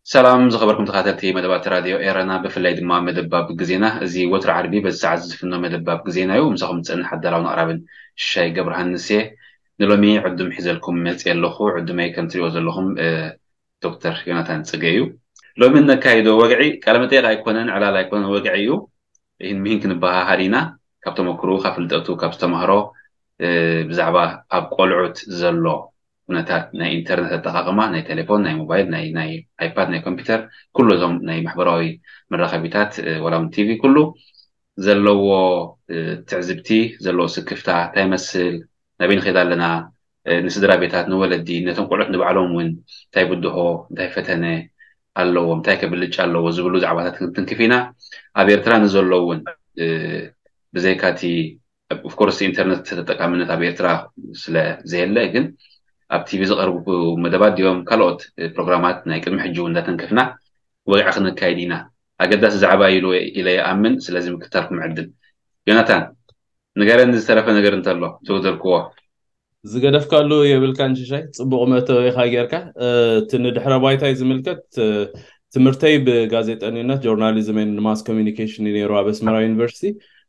ሰላም ዝኸበርኩም ተኸታተልቲ መደባት ራድዮ ኤረና፣ ብፍላይ ድማ መደባብ ግዜና። እዚ ወትሮ ዓርቢ በዚ ሰዓት ዝፍኖ መደባብ ግዜና እዩ። ምሳኹም ዝጸንሕ ኣዳላውን ኣቕራብን ሽሻይ ገብረሃንስ እየ። ንሎሚ ዕዱም ሒዘልኩም መጽየ ኣለኹ። ዕዱመይ ከም ትሪኦ ዘለኹም፣ እ፣ ዶክተር ዮናታን ጽገ እዩ። ሎሚ እነካይዶ ወግዒ ቃለ መጠይቕ ኣይኮነን፣ ዕላል ኣይኮነን፣ ወግዒ እዩ። ይህን ምሂን ክንበሃሃል ኢና። ካብ ተመክሩ፣ ካብ ፍልጠቱ፣ ካብ ዝተማህሮ፣ እ፣ ብዛዕባ ኣብ ቆልዑት ዘሎ ኩነታት ናይ ኢንተርነት ኣጠቓቕማ፣ ናይ ቴሌፎን፣ ናይ ሞባይል፣ ናይ፣ ናይ ኣይፓድ፣ ናይ ኮምፒውተር፣ ኩሉ እዞም ናይ ማሕበራዊ መራኸቢታት፣ እ፣ ዋላ እውን ቲቪ፣ ኩሉ ዘለዎ፣ እ፣ ትዕዝብቲ፣ ዘለዎ ስክፍታ እንታይ ይመስል፣ ናበይ ንኸይድ ኣለና፣ እ፣ ንስድራ ቤታት፣ ንወለዲ፣ ነቶም ቆልዑት ንባዕሎም እውን እንታይ ብድሆ፣ እንታይ ፈተነ ኣለዎም፣ እንታይ ከ ብልጫ ኣለዎ ዝብሉ ዛዕባታት ክንትንክፍ ኢና። ኣብ ኤርትራ ንዘሎ እውን፣ እ፣ ብዘይካቲ ኦፍኮርስ ኢንተርነት ተጠቃምነት ኣብ ኤርትራ ስለ ዘየለ፣ ግን ኣብ ቲቪ ዝቐርቡ መደባት ድዮም ካልኦት ፕሮግራማት ናይ ቅድሚ ሕጂ እውን እንዳተንከፍና ወግዒ ክነካይድ ኢና። ኣገዳሲ ዛዕባ ኢሉ ኢለ ይኣምን። ስለዚ ምክታልኩም ዕድል። ዮናታን፣ ንገረኒ ዝተረፈ ነገር እንተሎ ዝጎደልክዎ። ዝገደፍካሉ የብልካን ሽሻይ፣ ጽቡቕ መእተዊኻ ጌርካ። እ፣ እቲ ንድሕረ ባይታይ ዝምልከት፣ እ፣ ትምህርተይ ብጋዜጠኝነት፣ ጆርናሊዝም ኤንድ ማስ ኮሚኒኬሽን እዩ ነይሩ ኣብ ኣስመራ ዩኒቨርሲቲ።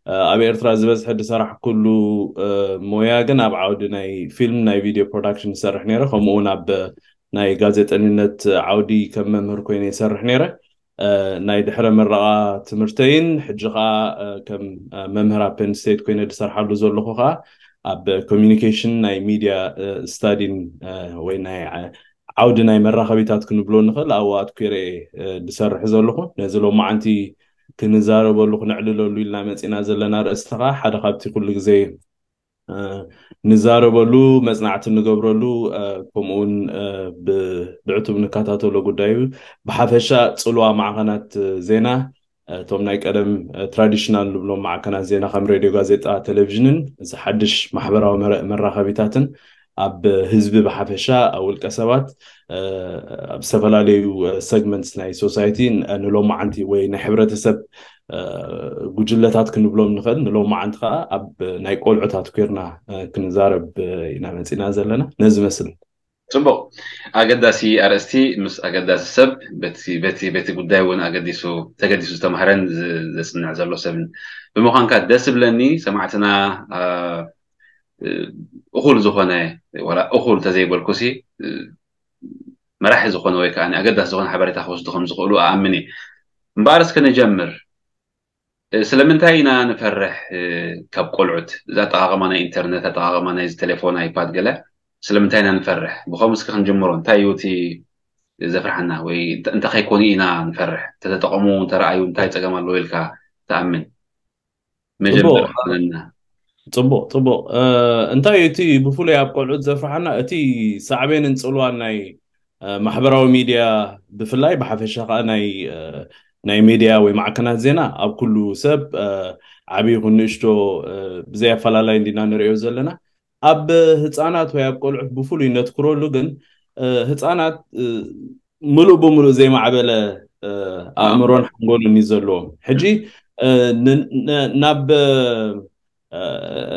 እ፣ ኣብ ኤርትራ ዝበዝሐ ዝሰራሕኩሉ፣ እ፣ ሞያ ግን ኣብ ዓውዲ ናይ ፊልም፣ ናይ ቪድዮ ፕሮዳክሽን ዝሰርሕ ነይረ። ከምኡ እውን ኣብ ናይ ጋዜጠኝነት ዓውዲ ከም መምህር ኮይነ ይሰርሕ ነይረ። እ፣ ናይ ድሕረ ምረቓ ትምህርተይን ሕጂ ኸኣ፣ እ፣ ከም፣ እ፣ መምህር ኣብ ፔን ስቴት ኮይነ ዝሰርሓሉ ዘለኹ ኸኣ ኣብ ኮሚኒኬሽን ናይ ሚድያ፣ እ፣ ስታዲን፣ እ፣ ወይ ናይ ዓ-፣ ዓውዲ ናይ መራኸቢታት ክንብሎ ንኽእል፣ ኣብኡ ኣትኲረ እየ፣ እ፣ ዝሰርሕ ዘለኹ። ነዚ ሎማዓንቲ ክንዛረበሉ፣ ክነዕልለሉ ኢልና መጺና ዘለና ኣርእስቲ ኸኣ ሓደ ካብቲ ኩሉ ግዜ፣ እ፣ ንዛረበሉ፣ መጽናዕቲ ንገብረሉ፣ እ፣ ከምኡውን፣ እ፣ ብ-፣ ብዕቱብ ንከታተሎ ጉዳይ እዩ። ብሓፈሻ ጽልዋ ማዕኸናት ዜና፣ እ፣ እቶም ናይ ቀደም፣ እ፣ ትራዲሽናል ንብሎም ማዕከናት ዜና ከም ሬድዮ፣ ጋዜጣ፣ ቴሌቪዥንን እዚ ሓድሽ ማሕበራዊ መረ-፣ መራኸቢታትን ኣብ ህዝቢ ብሓፈሻ፣ ኣብ ውልቀ ሰባት፣ እ፣ ኣብ ዝተፈላለዩ፣ እ፣ ሰግመንትስ ናይ ሶሳይቲ ን-፣ ንሎማዓንቲ ወይ ናይ ሕብረተሰብ፣ እ፣ ጉጅለታት ክንብሎም ንኽእል፣ ንሎማዓንቲ ኸኣ ኣብ ናይ ቆልዑታት ኲርና፣ እ፣ ክንዛረብ ኢና መጺና ዘለና። ነዚ መስል። ጽቡቕ። ኣገዳሲ ኣርእስቲ ምስ ኣገዳሲ ሰብ፣ በቲ፣ በቲ፣ በቲ ጉዳይ እውን ኣገዲሱ፣ ተገዲሱ ዝተማህረን ዝ-፣ ዘጽንዕ ዘሎ ሰብን ብምዃንካ ደስ ዝብለኒ። ሰማዕትና፣ እ፣ እኹል ዝኾነ፣ ዋላ እኹል ተዘይበልኩሲ፣ እ፣ መራሒ ዝኾነ ወይ ከኣ ኣገዳሲ ዝኾነ ሓበሬታ ክወስዱ ከም ዝኽእሉ ኣኣምን እየ። እምበኣር እስከ ንጀምር። እ፣ ስለምንታይ ኢና ንፈርሕ፣ እ፣ ካብ ቆልዑት? እዚ ኣጠቓቕማ ናይ ኢንተርነት፣ ኣጠቓቕማ ናይዚ ቴሌፎን፣ ኣይፓድ ገለ፣ ስለምንታይ ኢና ንፈርሕ? ብኸምኡ እስከ ክንጅምሮ። እንታይ እዩ እቲ ዘፍርሓና? ወይ እንተ-፣ እንታይ ከይኮኑ ኢና ንፈርሕ? እንተተጠቐሙ፣ እንተረኣዩ፣ እንታይ ጸገም ኣለዎ ኢልካ ትኣምን? መጀመርያ ጽቡቕ። ክኾነና። ጽቡቕ፣ ጽቡቕ። እ፣ እንታይ እዩ እቲ ብፍሉይ ኣብ ቆልዑት ዘፍርሓና? እቲ ሳዕቤንን ጽልዋን ናይ፣ እ፣ ማሕበራዊ ሚድያ ብፍላይ፣ ብሓፈሻ ከኣ ናይ፣ እ፣ ናይ ሚድያ ወይ ማዕከናት ዜና ኣብ ኩሉ ሰብ፣ እ፣ ዓቢ ይኹን ንእሽቶ፣ እ፣ ብዘይ ኣፈላላይ እንዲና ንርእዮ ዘለና። ኣብ ህጻናት ወይ ኣብ ቆልዑት ብፍሉይ ነትኩረሉ ግን፣ እ፣ ህጻናት፣ እ፣ ምሉእ ብምሉእ ዘይማዕበለ፣ እ፣ ኣእምሮን ሓንጎልን እዩ ዘለዎም። ሕጂ፣ እ፣ ን-፣ ን-፣ ናብ፣ እ፣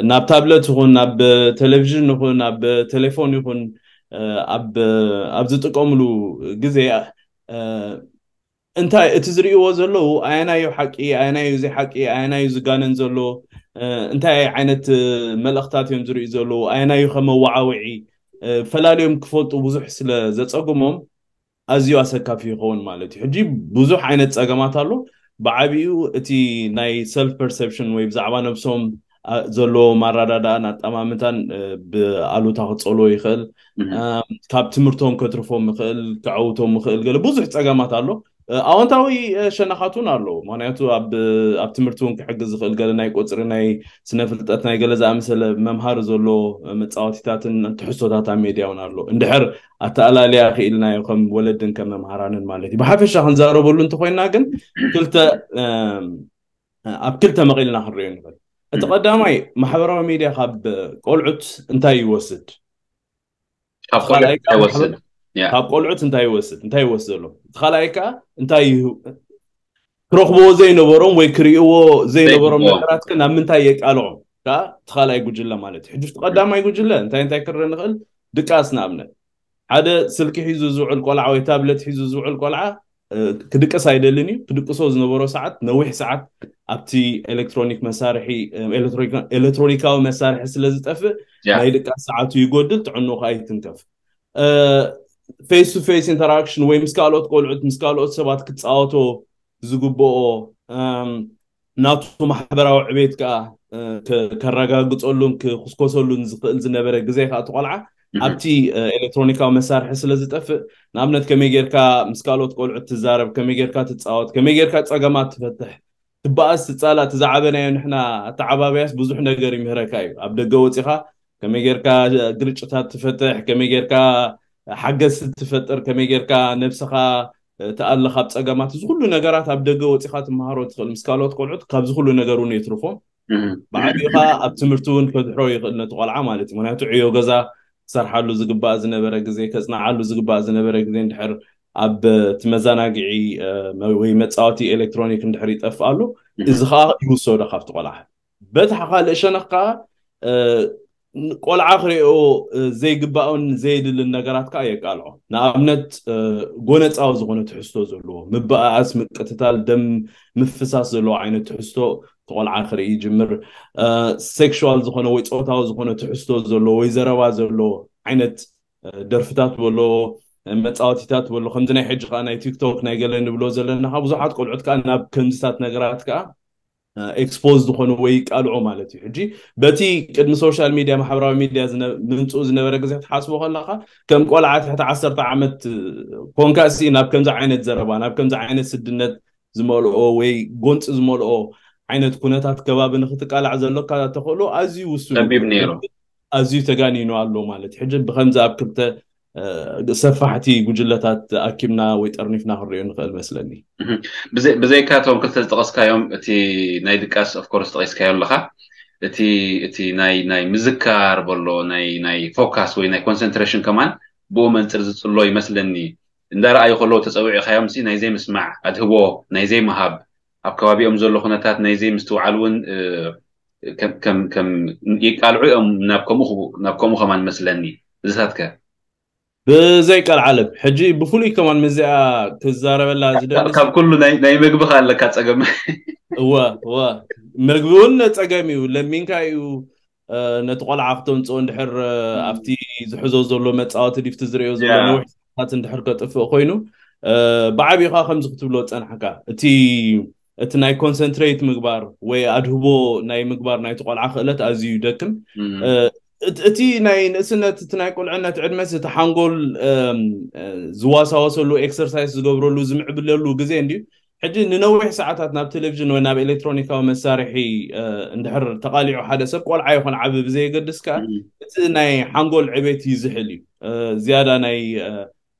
ናብ ታብለት ይኹን፣ ናብ ቴሌቪዥን ይኹን፣ ናብ ቴሌፎን ይኹን፣ እ፣ ኣብ፣ ኣብ ዝጥቀምሉ ግዜ፣ እ፣ እንታይ እቲ ዝርእይዎ ዘለዉ፣ ኣየናዩ ሓቂ፣ ኣየናዩ ዘይሓቂ፣ ኣየናዩ ዝጋነን ዘሎ፣ እ፣ እንታይ ዓይነት፣ እ፣ መልእኽታት እዮም ዝርእዩ ዘለዉ፣ ኣየናዩ ከ መወዓውዒ፣ እ፣ ፈላልዮም ክፈልጡ ብዙሕ ስለ ዘጸግሞም፣ ኣዝዩ ኣሰካፊ ይኸውን ማለት እዩ። ሕጂ ብዙሕ ዓይነት ጸገማት ኣሎ። ብዓቢኡ እቲ ናይ ሰልፍ ፐርሰፕሽን ወይ ብዛዕባ ነብሶም፣ ኣ-፣ ዘለዎም ኣረዳድኣን ኣጠማምታን፣ እ፣ ብኣሉታ ክጸልዎ ይኽእል። እም። ኣም፣ ካብ ትምህርቶም ከትርፎም ይኽእል፣ ከዐውቶም ይኽእል፣ ገለ ብዙሕ ጸገማት ኣሎ። ኣወንታዊ ሸነኻት እውን ኣለዎ። ምክንያቱ ኣብ ኣብ ትምህርቲ እውን ክሕግዝ ዝኽእል ገለ ናይ ቁፅሪ፣ ናይ ስነ ፍልጠት፣ ናይ ገለ ዝኣመሰለ መምሃሪ ዘሎ መፃወቲታትን ትሕዝቶታት ኣብ ሜድያ እውን ኣሎ። እንድሕር ኣተኣላልያ ክኢልናዮ ከም ወለድን ከም መምሃራንን ማለት እዩ። ብሓፈሻ ክንዛረበሉ እንተኮይና ግን ክልተ ኣብ ክልተ መቒልና ክንሪኦ ንኽእል። እቲ ቀዳማይ ማሕበራዊ ሜድያ ካብ ቆልዑት እንታይ ይወስድ? ካብ ቆልዑት እንታይ ይወስድ? ካብ ቆልዑት እንታይ ይወስድ? እንታይ ይወስድ ዘሎ? እቲ ካልኣይ ከዓ እንታይ ክረኽብዎ ዘይነበሮም ወይ ክርእይዎ ዘይነበሮም ነገራት ከ ናብ ምንታይ የቃልዖም? ከዓ እቲ ካልኣይ ጉጅለ ማለት እዩ። ሕጂ እቲ ቀዳማይ ጉጅለ እንታይ እንታይ ክረአ ንኽእል? ድቃስ ንኣብነት ሓደ ስልኪ ሒዙ ዝውዕል ቆልዓ ወይ ታብለት ሒዙ ዝውዕል ቆልዓ ክድቅስ ኣይደልን እዩ። ክድቅሶ ዝነበሮ ሰዓት ነዊሕ ሰዓት ኣብቲ ኤሌክትሮኒክ መሳርሒ ኤሌክትሮኒካዊ መሳርሒ ስለ ዝጠፍእ ናይ ድቃስ ሰዓቱ ይጎድል፣ ጥዕንኡ ከዓ ይትንከፍ። face to face interaction ወይ ምስ ካልኦት ቆልዑት ምስ ካልኦት ሰባት ክፃወቶ ዝግብኦ ናቱ ማሕበራዊ ዕቤት ከዓ ከረጋግፀሉን ክኩስኮሰሉን ዝኽእል ዝነበረ ግዜ ከዓ እቲ ቆልዓ ኣብቲ ኤሌክትሮኒካዊ መሳርሒ ስለ ዝጠፍእ፣ ንኣብነት ከመይ ጌርካ ምስ ካልኦት ቆልዑት ትዛረብ፣ ከመይ ጌርካ ትፃወት፣ ከመይ ጌርካ ፀገማት ትፈትሕ፣ ትበኣስ ትፃላእ፣ እቲ ዝዓበናዮ ንሕና ኣተዓባብያስ ብዙሕ ነገር ይምህረካ እዩ። ኣብ ደገ ወፂኻ ከመይ ጌርካ ግርጭታት ትፈትሕ፣ ከመይ ጌርካ ሓገዝ ትፈጥር፣ ከመይ ጌርካ ነብስኻ ትኣሊ ካብ ፀገማት። እዚ ኩሉ ነገራት ኣብ ደገ ወፂኻ ትመሃሮ ትኽእል ምስ ካልኦት ቆልዑት። ካብዚ ኩሉ ነገር እውን የትርፎም። ብዓቢኡ ከዓ ኣብ ትምህርቲ እውን ከድሕሮ ይኽእል ነቲ ቆልዓ ማለት እዩ። ምክንያቱ ዕዮ ገዛ ክሰርሓሉ ዝግባእ ዝነበረ ግዜ፣ ከፅናዓሉ ዝግባእ ዝነበረ ግዜ እንድሕር ኣብ እቲ መዘናግዒ ወይ መፃወቲ ኤሌክትሮኒክ እንድሕር ይጠፍኣሉ፣ እዚ ከዓ ይውሰዶ ካብቲ ቆልዓ። በቲ ካልእ ሸነኽ ከዓ ቆልዓ ክሪኦ ዘይግባኦን ዘየድልን ነገራት ከዓ የቃልዖ። ንኣብነት ጎነፃዊ ዝኾነ ትሕዝቶ ዘለዎ ምበኣኣስ፣ ምቅትታል፣ ደም ምፍሳስ ዘለዎ ዓይነት ትሕዝቶ እቲ ቆልዓ ክርኢ ይጅምር። ሴክሹዋል ዝኾነ ወይ ፆታዊ ዝኾነ ትሕዝቶ ዘለዎ ወይ ዘረባ ዘለዎ ዓይነት ደርፍታት በሎ፣ መፃወቲታት በሎ፣ ከምዚ ናይ ሕጂ ከዓ ናይ ቲክቶክ ናይ ገለ ንብሎ ዘለና ከዓ ብዙሓት ቆልዑት ከዓ ናብ ከምዚታት ነገራት ከዓ ኤክስፖዝ ዝኾኑ ወይ ይቃልዑ ማለት እዩ። ሕጂ በቲ ቅድሚ ሶሻል ሚድያ ማሕበራዊ ሚድያ ምምፅኡ ዝነበረ ግዜ ክትሓስቦ ከለካ ከም ቆልዓ ትሕቲ ዓሰርተ ዓመት ኮንካ ሲ ናብ ከምዚ ዓይነት ዘረባ ናብ ከምዚ ዓይነት ስድነት ዝመልኦ ወይ ጎንፂ ዝመልኦ ዓይነት ኩነታት ከባቢ ንክትቃላዕ ዘሎካ ተኽእሎ ኣዝዩ ውሱን ጸቢብ ነይሩ። ኣዝዩ ተጋኒኑ ኣሎ ማለት እዩ። ሕጂ ብከምዚ ኣብ ክልተ ሰፋሕቲ ጉጅለታት ኣኪብና ወይ ጠርኒፍና ክንሪኦ ንኽእል መስለኒ። ብዘይካ እቶም ክልተ ዝጠቐስካዮም እቲ ናይ ድቃስ ኦፍኮርስ ጠቂስካዮ ኣለኻ። እቲ እቲ ናይ ናይ ምዝካር በሎ ናይ ናይ ፎካስ ወይ ናይ ኮንሰንትሬሽን ከማን ብኡ መንፅር ዝፅሎ ይመስለኒ። እንዳረኣዩ ከለዉ ተፀዊዕካዮም ሲ ናይ ዘይምስማዕ ኣድህቦ ናይ ዘይምሃብ ኣብ ከባቢኦም ዘሎ ኩነታት ናይ ዘይምስትውዓል እውን ከም ከም ከም ይቃልዑ እዮም ናብ ከምኡ ናብ ከምኡ ከማን መስለኒ። እዚታትከ ብዘይ ቀልዓለም ሕጂ ብፍሉይ ከማን ምስዚኣ ክዛረበላ ዝደሊ ካብ ኩሉ ናይ ናይ መግቢ ከ ኣለካ ጸገም። እወ እወ መግቢ እውን ጸገም እዩ። ለሚንካ እዩ ነቲ ቆልዓ ክተምፅኦ እንድሕር ኣብቲ ዝሕዞ ዘሎ መፃወቲ ሊፍቲ ዝሪኦ ዘሎ ነዊሕ ሰዓታት እንድሕር ከጥፍእ ኮይኑ ብዓብኻ ከምዚ ክትብሎ ፀንሕካ እቲ እቲ ናይ ኮንሰንትሬት ምግባር ወይ ኣድህቦ ናይ ምግባር ናይቲ ቆልዓ ክእለት ኣዝዩ ይደክም። እቲ ናይ ንእስነት እቲ ናይ ቁልዕነት ዕድመስ እቲ ሓንጎል ዝዋሳወሰሉ ኤክሰርሳይስ ዝገብረሉ ዝምዕብለሉ ግዜ እንድዩ። ሕጂ ንነዊሕ ሰዓታት ናብ ቴሌቪዥን ወይ ናብ ኤሌክትሮኒካዊ መሳርሒ እንድሕር ተቃሊዑ ሓደ ሰብ ቆልዓ ይኹን ዓቢ ብዘየገድስ ከኣ እቲ ናይ ሓንጎል ዕቤት ይዝሕል እዩ። ዝያዳ ናይ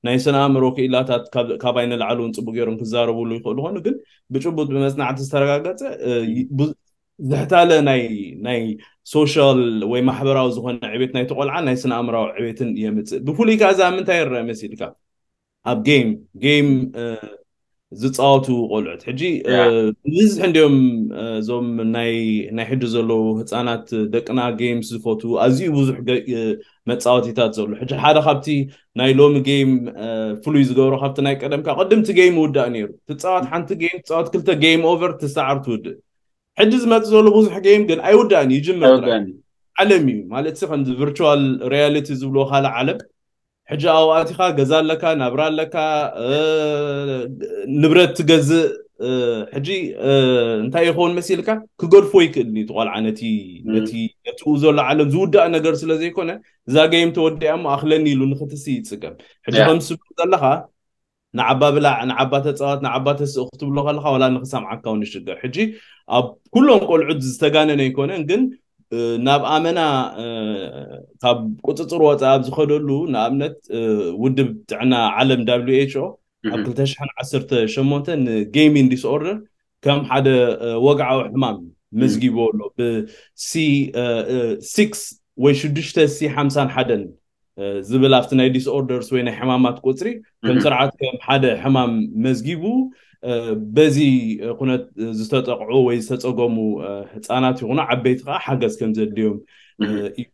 ናይ ስነ ኣእምሮ ክኢላታት ካባይ ንላዕሊ እውን ፅቡቅ ገይሮም ክዛረብሉ ይኽእሉ ይኾኑ፣ ግን ብጭቡጥ ብመፅናዕቲ ዝተረጋገፀ ዝሕታለ ናይ ናይ ሶሻል ወይ ማሕበራዊ ዝኾነ ዕቤት ናይቲ ቆልዓ ናይ ስነ ኣእምራዊ ዕቤትን የምፅእ። ብፍሉይ ከኣ እዛ ምንታይ ይረአ መሲልካ ኣብ ጌም ጌም ዝፃወቱ ቆልዑት ሕጂ ብዝሕ እንዲዮም እዞም ናይ ናይ ሕጂ ዘለዉ ህፃናት ደቅና ጌምስ ዝፈቱ ኣዝዩ ብዙሕ መፃወቲታት ዘሎ። ሕጂ ሓደ ካብቲ ናይ ሎሚ ጌም ፍሉይ ዝገብሮ ካብቲ ናይ ቀደምካ ቅድምቲ ጌም ይውዳእ ነይሩ። ትፃወት ሓንቲ ጌም ትፃወት ክልተ ጌም ኦቨር ትሰዓር ትውድእ። ሕጂ ዝመፅ ዘሎ ብዙሕ ጌም ግን ኣይውዳእን ይጅምር ጥራይ። ዓለም እዩ ማለት ከምዚ ቨርቹዋል ሪያሊቲ ዝብልዎ ካልእ ዓለም። ሕጂ ኣብኡ ኣቲኻ ገዛ ኣለካ ናብራ ኣለካ ንብረት ትገዝእ። ሕጂ እንታይ ይኸውን መሲልካ ክገድፎ ይክእል እዩ ቆልዓ ነቲ ነቲ ነቲኡ ዘሎ ዓለም ዝውዳእ ነገር ስለ ዘይኮነ እዛ ገይም ተወዲኣ እሞ ኣኽለኒ ኢሉ ንክትሲ ይፅገም። ሕጂ ከም ስብ ዘለካ ንዓባ ብላዕ፣ ንዓባ ተፃወት፣ ንዓባ ተስእ ክትብሎ ከለካ ዋላ ንክሰምዓካ እውን ይሽገር። ሕጂ ኣብ ኩሎም ቆልዑት ዝተጋነነ ኣይኮነን፣ ግን ናብ ኣመና ካብ ቁፅፅር ወፃኢ ኣብ ዝኸደሉ፣ ንኣብነት ውድብ ጥዕና ዓለም W H O ኣብ ክልተ ሽሕን ዓሰርተ ሸሞንተ ን gaming disorder ከም ሓደ ወግዓዊ ሕማም መዝጊቦ ኣሎ። ብ C six ወይ ሽዱሽተ C ሓምሳን ሓደን ዝብል ኣብቲ ናይ disorders ወይ ናይ ሕማማት ቁፅሪ ከም ስርዓት ከም ሓደ ሕማም መዝጊቡ፣ በዚ ኩነት ዝተጠቕዑ ወይ ዝተፀገሙ ህፃናት ይኹኑ ዓበይቲ ከዓ ሓገዝ ከም ዘድልዮም እዩ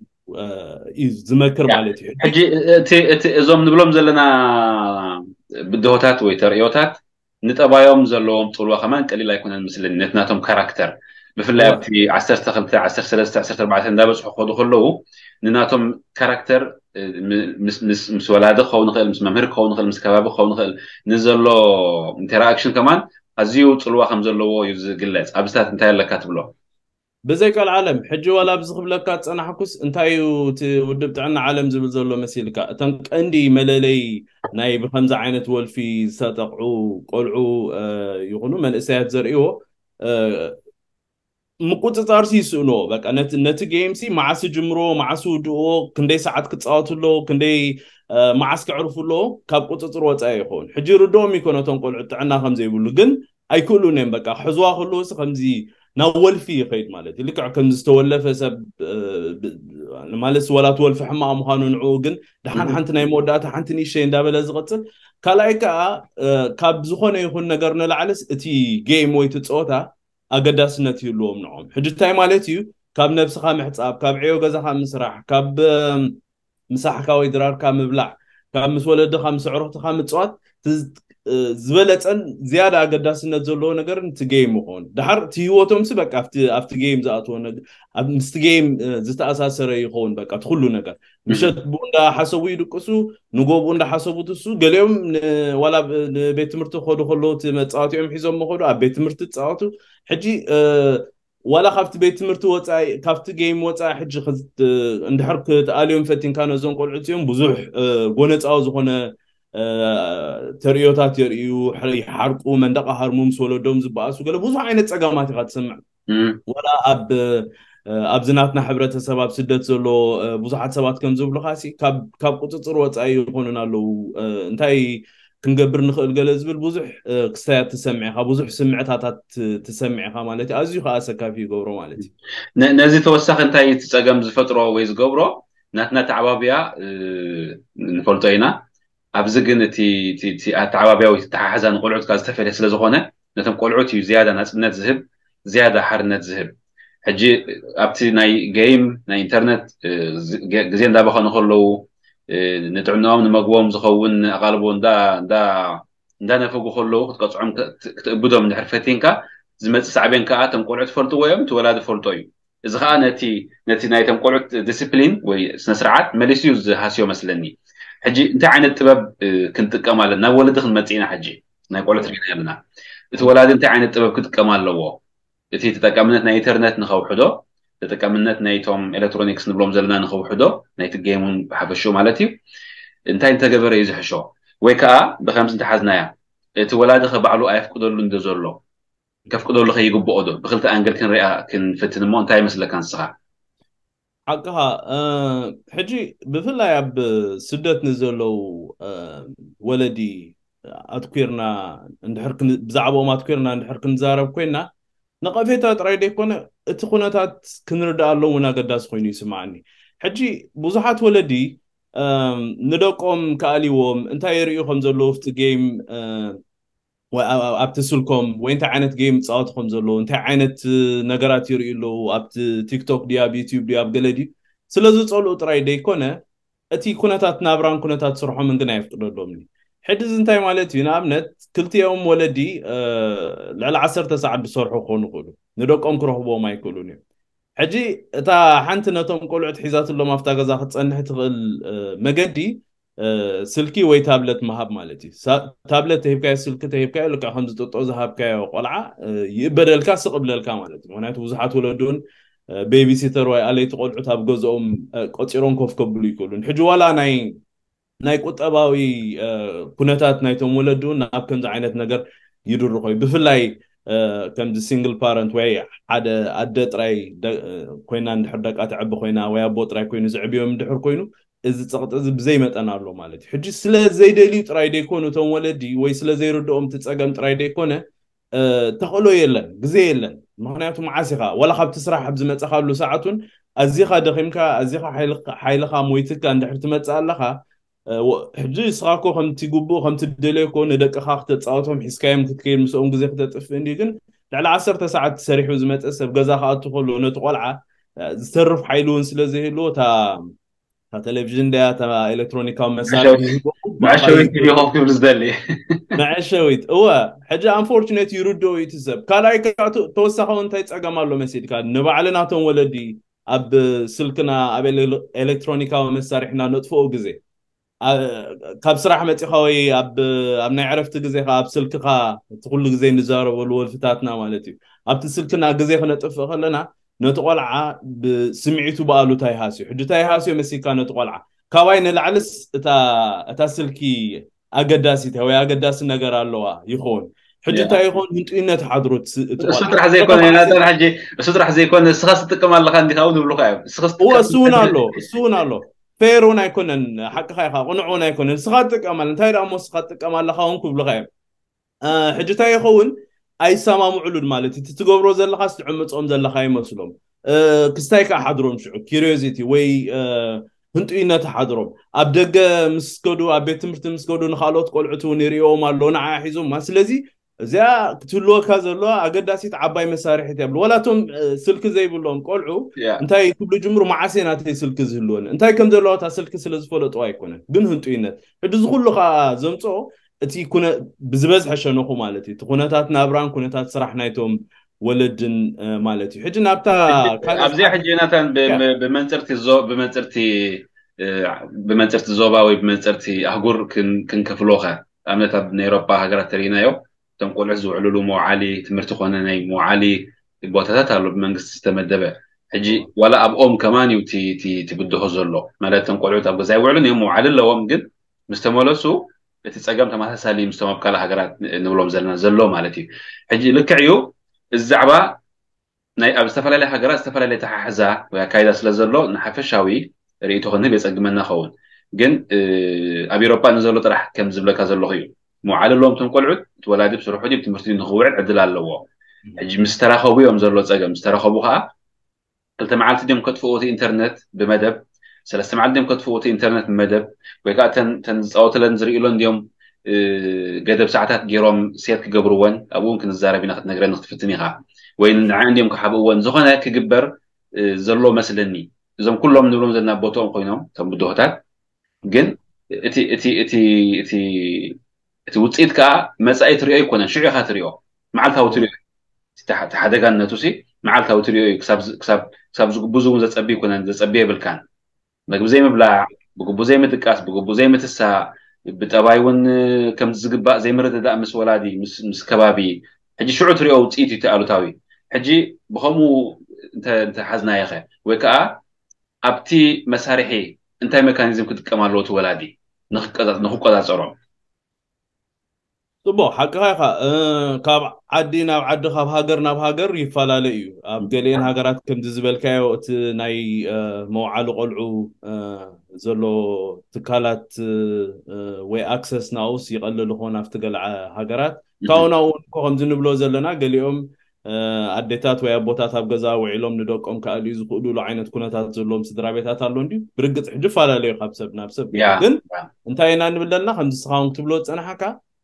እዩ ዝመክር ማለት እዩ። ሕጂ እቲ እቲ እዞም ንብሎም ዘለና ብድሆታት ወይ ተርእዮታት ንጠባዮም ዘለዎም ፅልዋ ከማን ቀሊል ኣይኮነን ምስለኒ፣ ነቲ ናቶም ካራክተር ብፍላይ ኣብቲ ዓሰርተ ክልተ ዓሰርተ ሰለስተ ዓሰርተ ኣርባዕተ እንዳበፅሑ ክኸዱ ከለዉ ንናቶም ካራክተር ምስ ወላዲ ክኸውን ይኽእል፣ ምስ መምህር ክኸውን ይኽእል፣ ምስ ከባቢ ክኸውን ይኽእል፣ ንዘሎ ኢንተራክሽን ከማን ኣዝዩ ፅልዋ ከም ዘለዎ እዩ ዝግለፅ። ኣብዚታት እንታይ ኣለካ ትብሎ? ብዘይ ቀልዓለም ሕጂ ዋላ ኣብዚ ክብለካ ዝፀናሕኩስ እንታይ እዩ እቲ ውድብ ጥዕና ዓለም ዝብል ዘሎ መሲልካ? እተን ቀንዲ መለለይ ናይ ብከምዚ ዓይነት ወልፊ ዝተጠቕዑ ቆልዑ ይኹኑ መንእሰያት ዘርእዎ ምቁፅፃር ሲ ይስእንዎ። በቃ ነቲ game ሲ መዓስ ጅምሮ፣ መዓስ ውድእዎ፣ ክንደይ ሰዓት ክፃወቱ ኣለዎ፣ ክንደይ መዓስ ክዕርፉ ኣለዎ ካብ ቁፅፅር ወፃኢ ይኸውን። ሕጂ ርድኦም ይኮነ እቶም ቆልዑ ጥዕና ከም ዘይብሉ ግን ኣይክእሉን እዮም። በቃ ክሕዝዋ ከለዉ ሲ ከምዚ ናብ ወልፊ ይኸይድ ማለት እዩ። ልክዕ ከም ዝተወለፈ ሰብ ማለት ዋላ እቲ ወልፊ ሕማቕ ምዃኑ ንዕኡ ግን ደሓን ሓንቲ ናይ መወዳእታ ሓንቲ ንእሽተይ እንዳበለ ዝቐፅል። ካልኣይ ከዓ ካብ ዝኾነ ይኹን ነገር ንላዕልስ እቲ game ወይ እቲ ፀወታ ኣገዳስነት ይህልዎም ንዖም። ሕጂ እንታይ ማለት እዩ? ካብ ነብስኻ ምሕፃብ፣ ካብ ዕዮ ገዛኻ ምስራሕ፣ ካብ ምሳሕካ ወይ ድራርካ ምብላዕ፣ ካብ ምስ ወለድኻ ምስ ኣዕሩኽትኻ ምፅዋት ዝበለፀን ዝያዳ ኣገዳስነት ዘለዎ ነገር እቲ game ይኸውን። ድሓር እቲ ህይወቶም ሲ በቃ ኣብቲ game ዝኣትዎ ምስቲ game ዝተኣሳሰረ ይኸውን። በቃ እቲ ኩሉ ነገር ምሸት ብኡ እንዳሓሰቡ ይድቅሱ፣ ንጎ ብኡ እንዳሓሰቡ ትሱ። ገሊኦም ዋላ ንቤት ትምህርቲ ክኸዱ ከለዉ እቲ መፃወቲኦም ሒዞም መኸዱ ኣብ ቤት ትምህርቲ ትፃወቱ። ሕጂ ዋላ ካብቲ ቤት ትምህርቲ ወፃኢ ካብቲ game ወፃኢ ሕጂ እንድሕር ክትኣልዮም ፈቲንካ ነዞም ቆልዑ እዚኦም ብዙሕ ጎነፃዊ ዝኾነ ተርእዮታት የርእዩ፣ ይሓርቁ፣ መንደቕ ሃርሙ ምስ ወለዶም ዝበኣሱ ገለ ብዙሕ ዓይነት ፀገማት ኢኻ ትሰምዕ። ዋላ ኣብ ኣብዚ ናትና ሕብረተሰብ ኣብ ስደት ዘሎ ብዙሓት ሰባት ከም ዝብሉካ ሲ ካብ ቁፅፅር ወፃኢ ይኾኑን ኣለዉ። እንታይ ክንገብር ንኽእል ገለ ዝብል ብዙሕ ክስታያት ትሰምዕ ኢኻ፣ ብዙሕ ስምዕታታት ትሰምዕ ኢኻ ማለት እዩ። ኣዝዩ ከዓ ኣሰካፊ ይገብሮ ማለት እዩ። ነዚ ተወሳኺ እንታይ እቲ ፀገም ዝፈጥሮ ወይ ዝገብሮ ናትና ተዓባብያ ንፈልጦ ኢና። ኣብዚ ግን እቲ ኣተዓባብያ ወይ ተሓሓዛ ንቆልዑት ካብ ዝተፈለየ ስለዝኾነ ነቶም ቆልዑት እዩ ዝያዳ ናፅነት ዝህብ፣ ዝያዳ ሓርነት ዝህብ። ሕጂ ኣብቲ ናይ game ናይ ኢንተርነት ግዜ እንዳበኸኑ ከለዉ ንጥዕናኦም ንመግቦም ዝኸውን ኣቓልቦ እንዳነፈጉ ከለዉ ክትቀፅዖም ክትእብዶም እንድሕር ፈቲንካ ዝመፅእ ሳዕቤን ከዓ እቶም ቆልዑ ትፈልጥዎ እዮም፣ እቲ ወላዲ ፈልጦ እዩ። እዚ ከዓ ነቲ ነቲ ናይቶም ቆልዑት ዲስፕሊን ወይ ስነስርዓት መሊሱ እዩ ዝሃስዮ መስለኒ። ሕጂ እንታይ ዓይነት ጥበብ ክንጥቀም ኣለና? ናብ ወለዲ ክንመፅእ ኢና። ሕጂ ናይ ቆልዑት ርኢና ኣለና። እቲ ወላዲ እንታይ ዓይነት ጥበብ ክጥቀም ኣለዎ? እቲ ተጠቃምነት ናይ ኢንተርነት ንኸውሕዶ፣ ተጠቃምነት ናይቶም ኤሌክትሮኒክስ ንብሎም ዘለና ንኸውሕዶ፣ ናይቲ ጌም እውን ብሓፈሽኡ ማለት እዩ። እንታይ እንተገበረ እዩ ዝሕሾ? ወይ ከዓ ብከምዚ እንተሓዝናያ እቲ ወላዲ ከ ባዕሉ ኣየፍቅደሉ እንዶ ዘሎ ከፍቅደሉ ከይግብኦ ዶ? ብክልተ ኣንግል ክንሪኣ ክንፍትን እሞ እንታይ ይመስለካ ንስኻ? ሓቅኻ። ሕጂ ብፍላይ ኣብ ስደት ንዘለዉ ወለዲ ኣትኩርና ብዛዕባኦም ኣትኩርና እንድሕር ክንዛረብ ኮይና ነቐፌታ ጥራይ ደይኮነ እቲ ኩነታት ክንርዳእ ኣለዎ እውን ኣገዳሲ ኮይኑ ይስማዓኒ። ሕጂ ብዙሓት ወለዲ ንደቆም ክኣልይዎም እንታይ የርእዩ ከም ዘለዉ ኣብቲ ጌም ኣብቲ ስልኮም ወይ እንታይ ዓይነት ጌም ይፃወቱ ከም ዘለዉ እንታይ ዓይነት ነገራት ይርእዩ ኣለዉ ኣብቲ ቲክቶክ ድዩ ኣብ ዩቲዩብ ድዩ ኣብ ገለ ድዩ ስለ ዝፀልኡ ጥራይ ደይኮነ እቲ ኩነታት ናብራን ኩነታት ስርሖምን ግን ኣየፍቅደሎምን እዩ። ሕጂ እዚ እንታይ ማለት እዩ? ንኣብነት ክልቲኦም ወለዲ ልዕሊ ዓሰርተ ሰዓት ዝሰርሑ ክኾኑ ይኽእሉ፣ ንደቆም ክረኽብዎም ኣይክእሉን እዮም። ሕጂ እታ ሓንቲ ነቶም ቆልዑት ሒዛትሎም ኣብታ ገዛ ክትፀንሕ ትኽእል መገዲ ስልኪ ወይ ታብለት ምሃብ ማለት እዩ። ታብለት ተሂብካዮ፣ ስልኪ ተሂብካዮ፣ ልክዕ ከምዚ ጥጦ ዝሃብካዮ ቆልዓ ይእበደልካ፣ ስቕ እብለልካ ማለት እዩ። ምክንያቱ ብዙሓት ወለዲ እውን ቤቢሲተር ወይ ኣለይቲ ቆልዑት ኣብ ገዝኦም ቆፂሮም ኮፍ ከብሉ ይክእሉን። ሕጂ ዋላ ናይ ናይ ቁጠባዊ ኩነታት ናይቶም ወለዲ እውን ናብ ከምዚ ዓይነት ነገር ይድርኾ እዩ። ብፍላይ ከምዚ ሲንግል ፓረንት ወይ ሓደ ኣደ ጥራይ ኮይና እንድሕር ደቃ ተዕቢ ኮይና ወይ ኣቦ ጥራይ ኮይኑ ዘዕብዮም እንድሕር ኮይኑ፣ እዚ ፀቕጢ እዚ ብዘይ መጠን ኣሎ ማለት እዩ። ሕጂ ስለ ዘይደልዩ ጥራይ ደይኮኑ እቶም ወለዲ ወይ ስለ ዘይርድኦም እቲ ፀገም ጥራይ ደይኮነ፣ ተኽእሎ የለን፣ ግዜ የለን። ምክንያቱ መዓስ ኢኻ ዋላ ካብቲ ስራሕ ኣብ ዝመፀኻሉ ሰዓት እውን ኣዚኻ ደኺምካ ኣዚኻ ሓይልኻ ሞይትካ እንድሕር ትመፅእ ኣለኻ፣ ሕጂ ንስኻ እኮ ከምቲ ግቡእ ከምቲ ደለዮ እኮ ንደቅኻ ክተፃወቶም ሒዝካዮም ክትከይድ ምስኦም ግዜ ክተጥፍእ እንዲ ግን ልዕሊ ዓሰርተ ሰዓት ሰሪሑ ዝመፀ ሰብ ገዛ ክኣቱ ከሎ ነቲ ቆልዓ ዝተርፍ ሓይሊ እውን ስለ ዘይህልዎ እታ ቴሌቪዥን ደያ እታ ኤሌክትሮኒካዊ መሳርሒ መዐሸዊት ቲቪ ኮፍ ክብል ዝደሊ መዐሸዊት እወ። ሕጂ ኣንፎርቹኔት ይርድኦ እዩ እቲ ሰብ። ካልኣይ ተወሳኺ እንታይ ፀገም ኣሎ መሲልካ ንባዕልና እቶም ወለዲ ኣብ ስልክና ኣብ ኤሌክትሮኒካዊ መሳርሒና ነጥፍኦ ግዜ ካብ ስራሕ መፂኻ ወይ ኣብ ናይ ዕረፍቲ ግዜ ኣብ ስልክኻ እቲ ኩሉ ግዜ እንዛረበሉ ወልፍታትና ማለት እዩ። ኣብቲ ስልክና ግዜ ክነጥፍእ ከለና ነቲ ቆልዓ ብስምዒቱ ብኣሉታ ይሃስዮ። ሕጂ እንታይ ይሃስዮ መሲልካ ነቲ ቆልዓ ካባይ ንላዕልስ እታ ስልኪ ኣገዳሲት ወይ ኣገዳሲ ነገር ኣለዋ ይኸውን። ሕጂ እንታይ ይኸውን ህንጡይነት ሓድሮት እሱ ጥራሕ ዘይኮነ ናተን ሕጂ እሱ ጥራሕ ዘይኮነ እስኻ ትጥቀም ኣለኻ እንዲኻ እውን ይብሉኻ እዮም። እሱ እውን ኣሎ እሱ እውን ኣሎ። ፌር እውን ኣይኮነን። ሓቅኻ ኢኻ፣ ቅኑዕ እውን ኣይኮነን። እስኻ ትጥቀም ኣለ እንታይ ደኣ እሞ እስኻ ትጥቀም ኣለኻ እውን ክብሉኻ እዮም። ሕጂ እንታይ ይኸውን ኣይሰማምዕሉን ማለት እቲ ትገብሮ ዘለኻ ትዕምፆም ዘለኻ ይመስሎም። ክስታይ ከዓ ሓድሮም ሽዑ ኪሪዮሲቲ ወይ ህንጡይነት ሓድሮም ኣብ ደገ ምስ ከዱ ኣብ ቤት ትምህርቲ ምስ ከዱ ንካልኦት ቆልዑት እውን ይርእዎም ኣሎ ንዓ ሒዞም። ስለዚ እዚኣ ክትህልወካ ዘለዋ ኣገዳሲት ዓባይ መሳርሒት እያ። ብሉ ዋላ እቶም ስልኪ ዘይብሎም ቆልዑ እንታይ ክብሉ ጅምሩ መዓስ እየ ናተይ ስልኪ ዝህልወኒ እንታይ ከም ዘለዋ እታ ስልኪ ስለ ዝፈለጥዋ ኣይኮነን ግን ህንጡይነት ሕጂ ዝኩሉ ከዓ ዘምፅኦ እቲ ብዝበዝሐ ሸነኹ ማለት እዩ እቲ ኩነታት ናብራን ኩነታት ስራሕ ናይቶም ወለድን ማለት እዩ። ሕጂ ናብታ ኣብዚ ሕጂ ናታን ብመንፅርቲ ብመንፅርቲ ብመንፅርቲ ዞባ ወይ ብመንፅርቲ ኣህጉር ክንከፍልዎ ከ ኣብነት ኣብ ናይ ኤሮፓ ሃገራት ተሪኢናዮ እቶም ቆልዑት ዝውዕልሉ መውዓሊ ትምህርቲ ኮነ ናይ መውዓሊ ቦታታት ኣሎ ብመንግስቲ ዝተመደበ። ሕጂ ዋላ ኣብኦም ከማን እዩ እቲ ብድሆ ዘሎ ማለት እቶም ቆልዑት ኣብ ገዛ ይውዕሉን እዮም መውዓሊ ኣለዎም ግን ምስ ተመለሱ እቲ ፀገም ተመሳሳሊ ምስቶም ኣብ ካልእ ሃገራት ንብሎም ዘለና ዘሎ ማለት እዩ። ሕጂ ልክዕ እዩ እዚ ዛዕባ ናይ ኣብ ዝተፈላለያ ሃገራት ዝተፈላለየ ተሓሕዛ ወይ ኣካይዳ ስለ ዘሎ ንሓፈሻዊ ርእይቶ ክንህብ የፀግመና ኸውን ግን ኣብ ኤሮፓ ንዘሎ ጥራሕ ከም ዝብለካ ዘለኹ እዩ። መውዓሊ ኣለዎም እቶም ቆልዑት እቲ ወላዲ ብስርሑ ድዩ ብትምህርቲ ንክውዕል ዕድል ኣለዎ። ሕጂ ምስ ተራኸቡ እዮም ዘሎ ፀገም። ምስ ተራኸቡ ከዓ ክልተ መዓልቲ ድዮም ከጥፍኡ እቲ ኢንተርነት ብመደብ ሰለስተ መዓልቲ ድዮም ከጥፍኡ እቲ ኢንተርነት ብመደብ ወይ ከዓ ተን ዝፃወትለን ዝርእለን ድዮም ገደብ ሰዓታት ገይሮም ሴት ክገብርወን ኣብኡ እውን ክንዛረብ ኢና ክትነግረኒ ክትፍትን ኢኻ ወይ ንዓን ድዮም ክሓብእወን ዝኾነ ክግበር ዘሎ መስለኒ። እዞም ኩሎም ንብሎም ዘለና ቦትኦም ኮይኖም እቶም ብድሆታት ግን እቲ እቲ እቲ እቲ እቲ ውፅኢት ከዓ መፃኢ ትሪኦ ኣይኮነን ሽዑ ኢኻ ትሪኦ መዓልታዊ ትሪኦ እቲ ሓደጋነቱ ሲ መዓልታዊ ትሪኦ እዩ ክሳብ ዝግብዙ እውን ዘፀቢ ይኮነን ዘፀቢ የብልካን መግቢ ዘይምብላዕ ብግቡ ዘይምድቃስ ብግቡ ዘይምትሳእ ብጠባይ እውን ከምቲ ዝግባእ ዘይምርድዳእ ምስ ወላዲ ምስ ከባቢ ሕጂ ሽዑ ትሪኦ ውፅኢት እዩ ኣሉታዊ ሕጂ ብከምኡ እንተሓዝናዮ ከ ወይ ከዓ ኣብቲ መሳርሒ እንታይ መካኒዝም ክጥቀም ኣለዎ እቲ ወላዲ ንክቆፃፀሮም ፅቡቅ ሓቅኻ ኢኻ። ካብ ዓዲ ናብ ዓዲ ካብ ሃገር ናብ ሃገር ይፈላለ እዩ። ኣብ ገሊአን ሃገራት ከምዚ ዝበልካዮ እቲ ናይ መውዓሊ ቆልዑ ዘሎ ትካላት ወይ ኣክሰስ ናውስ ይቐልል ይኾን ኣብቲ ገለ ሃገራት ካብኡ ናብኡ ከምዚ ንብሎ ዘለና ገሊኦም ኣዴታት ወይ ኣቦታት ኣብ ገዛ ውዒሎም ንደቆም ክኣልዩ ዝኽእሉሉ ዓይነት ኩነታት ዘለዎም ስድራ ቤታት ኣሎ እንዲ ብርግፅ ሕጂፈላለዩ ካብ ሰብ ናብ ሰብ ግን እንታይ ኢና ንብል ዘለና ከምዚ ስኻውን ክትብሎ ዝፀናሓካ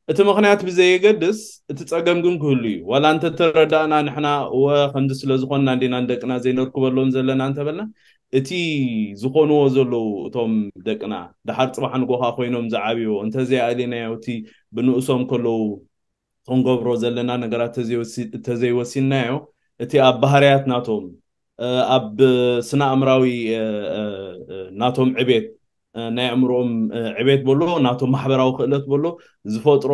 እቲ ምክንያት ብዘየገድስ እቲ ፀገም ግን ክህሉ እዩ ዋላ እንተተረዳእና ንሕና እወ ከምዚ ስለዝኮንና እንዲና ንደቅና ዘይነርክበሎም ዘለና እንተበልና እቲ ዝኾንዎ ዘለዉ እቶም ደቅና ደሓር ፅባሕ ንጎኻ ኮይኖም ዝዓብዮ እንተዘይኣሊናዮ እቲ ብንእሶም ከለዉ ክንገብሮ ዘለና ነገራት ተዘይወሲናዮ እቲ ኣብ ባህርያት ናቶም ኣብ ስነ ኣእምራዊ ናቶም ዕቤት ናይ ኣእምሮኦም ዕቤት በሎ ናቶም ማሕበራዊ ክእለት በሎ ዝፈጥሮ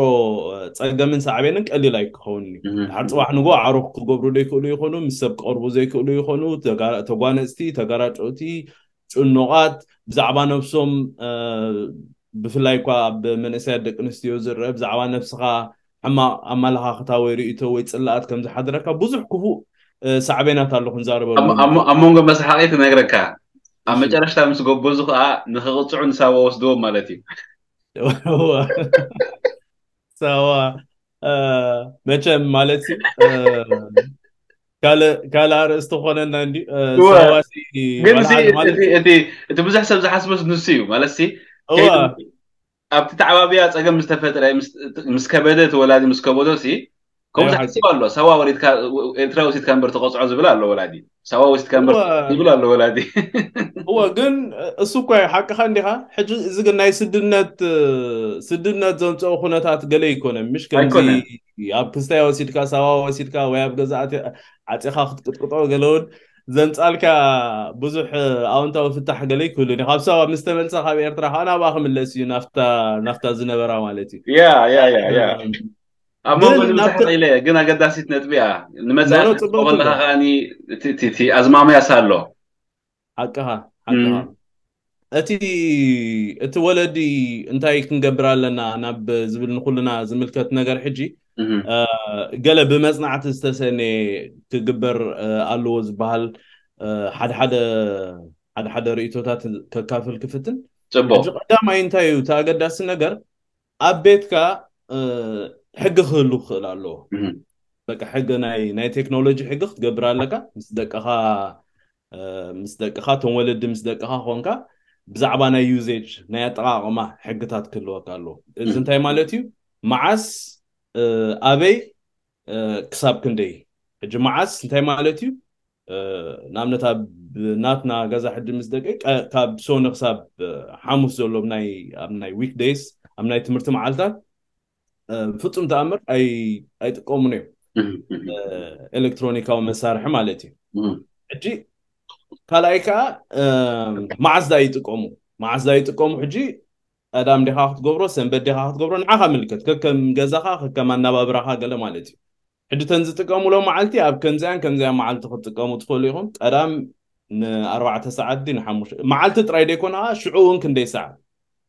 ፀገምን ሳዕቤንን ቀሊል ኣይክኸውን እዩ። ድሓር ፅባሕ ንጎ ዓሮኽ ክገብሩ ዘይክእሉ ይኾኑ፣ ምስ ሰብ ክቐርቡ ዘይክእሉ ይኾኑ፣ ተጓነፅቲ፣ ተጋራጨውቲ፣ ጭኑቓት፣ ብዛዕባ ነብሶም ብፍላይ እኳ ኣብ መንእሰያት ደቂ ኣንስትዮ ዝረአ ብዛዕባ ነብስኻ ሕማቕ ኣመለኻኽታ ወይ ርእይቶ ወይ ጽላኣት ከም ዝሓድረካ ብዙሕ ክፉእ ሳዕቤናት ኣሎ ክንዛረበሉ። ኣብ መንጎ መስሓቂ ክነግረካ፣ ኣብ መጨረሽታ ምስ ጎበዙ ከዓ ንክቕፅዑ ንሳዋ ወስድዎም ማለት እዩ። ሳዋ መቸም ማለት ካልእ ኣርእስቲ ኮነና እንዲ። ግን እቲ ብዙሕ ሰብ ዝሓስበስ ንሱ እዩ ማለት ኣብቲ ተዓባቢያ ፀገም ዝተፈጥረ ምስ ከበደ እቲ ወላዲ ምስ ከበዶ ሲ ከምኡ ዝሓስብ ኣሎ። ሳዋ ወሪድካ ኤርትራ ወሲድካ እምበር ተቆፅዖ ዝብል ኣሎ ወላዲ። ሳዋ ወሲድካ እምበር ዝብል ኣሎ ወላዲ። እወ ግን እሱ እኳ እዩ ሓቅኻ እንዲኻ። ሕጂ እዚ ግን ናይ ስድነት ስድነት ዘምፅኦ ኩነታት ገለ ይኮነ ምሽ ከምዚ ኣብ ክስታይ ወሲድካ ሳዋ ወሲድካ ወይ ኣብ ገዛ ዓፂኻ ክትቅጥቅጦ ገለውን ዘምፃልካ ብዙሕ ኣውንታዊ ፍታሕ ገለ ይክህሉ። ካብ ሳዋ ምስ ተመልሰ ካብ ኤርትራ ከዓ ናብኣ ክምለስ እዩ ናፍታ ዝነበራ ማለት እዩ። ኣብ መንጎ ብዙሕ ኢለ ግን ኣገዳሲት ነጥቢ እያ። ንመፅእ ከለካ ከዓኒ ኣዝማምያ ኣሎ። ሓቅኻ ሓቅኻ። እቲ እቲ ወለዲ እንታይ ክንገብር ኣለና ናብ ዝብል ንኩልና ዝምልከት ነገር ሕጂ ገለ ብመፅናዕቲ ዝተሰነ ክግበር ኣለዎ ዝበሃል ሓደ ሓደ ሓደ ሓደ ርእይቶታት ከካፍል ክፍትን። ፅቡቅ። ቀዳማይ እንታይ እዩ እቲ ኣገዳሲ ነገር ኣብ ቤትካ ሕጊ ክህሉ ክኽእል ኣለዎ። በቃ ሕጊ ናይ ናይ ቴክኖሎጂ ሕጊ ክትገብር ኣለካ ምስ ደቅኻ ምስ ደቅኻ እቶም ወለዲ ምስ ደቅኻ ኮንካ ብዛዕባ ናይ ዩዜጅ ናይ ኣጠቃቅማ ሕግታት ክህልወካ ኣለዎ። እዚ እንታይ ማለት እዩ? መዓስ ኣበይ ክሳብ ክንደይ? ሕጂ መዓስ እንታይ ማለት እዩ? ንኣብነት ኣብ ናትና ገዛ ሕጂ ምስ ደቂ ካብ ሶኒ ክሳብ ሓሙስ ዘሎ ኣብ ናይ ዊክ ደይስ ኣብ ናይ ትምህርቲ መዓልታት ፍጹም ተኣምር ኣይጥቀሙን እዮም። ኤሌክትሮኒካዊ መሳርሒ ማለት እዩ። ሕጂ ካልኣይ ከዓ መዓዝ ዳ ይጥቀሙ መዓዝ ዳ ይጥቀሙ ሕጂ ቀዳም ዲኻ ክትገብሮ ሰንበት ዲኻ ክትገብሮ ንዓኻ ምልከት ከከም ገዛኻ ከከም ኣናባብራኻ ገለ ማለት እዩ። ሕጂ ተን ዝጥቀሙሎ መዓልቲ ኣብ ከምዚያን ከምዚያን መዓልቲ ክትጥቀሙ ትኽእሉ ኢኹም። ቀዳም ንኣርባዕተ ሰዓት ዲ ንሓሙሽተ መዓልቲ ጥራይ ደይኮነ ከዓ ሽዑ እውን ክንደይ ሰዓት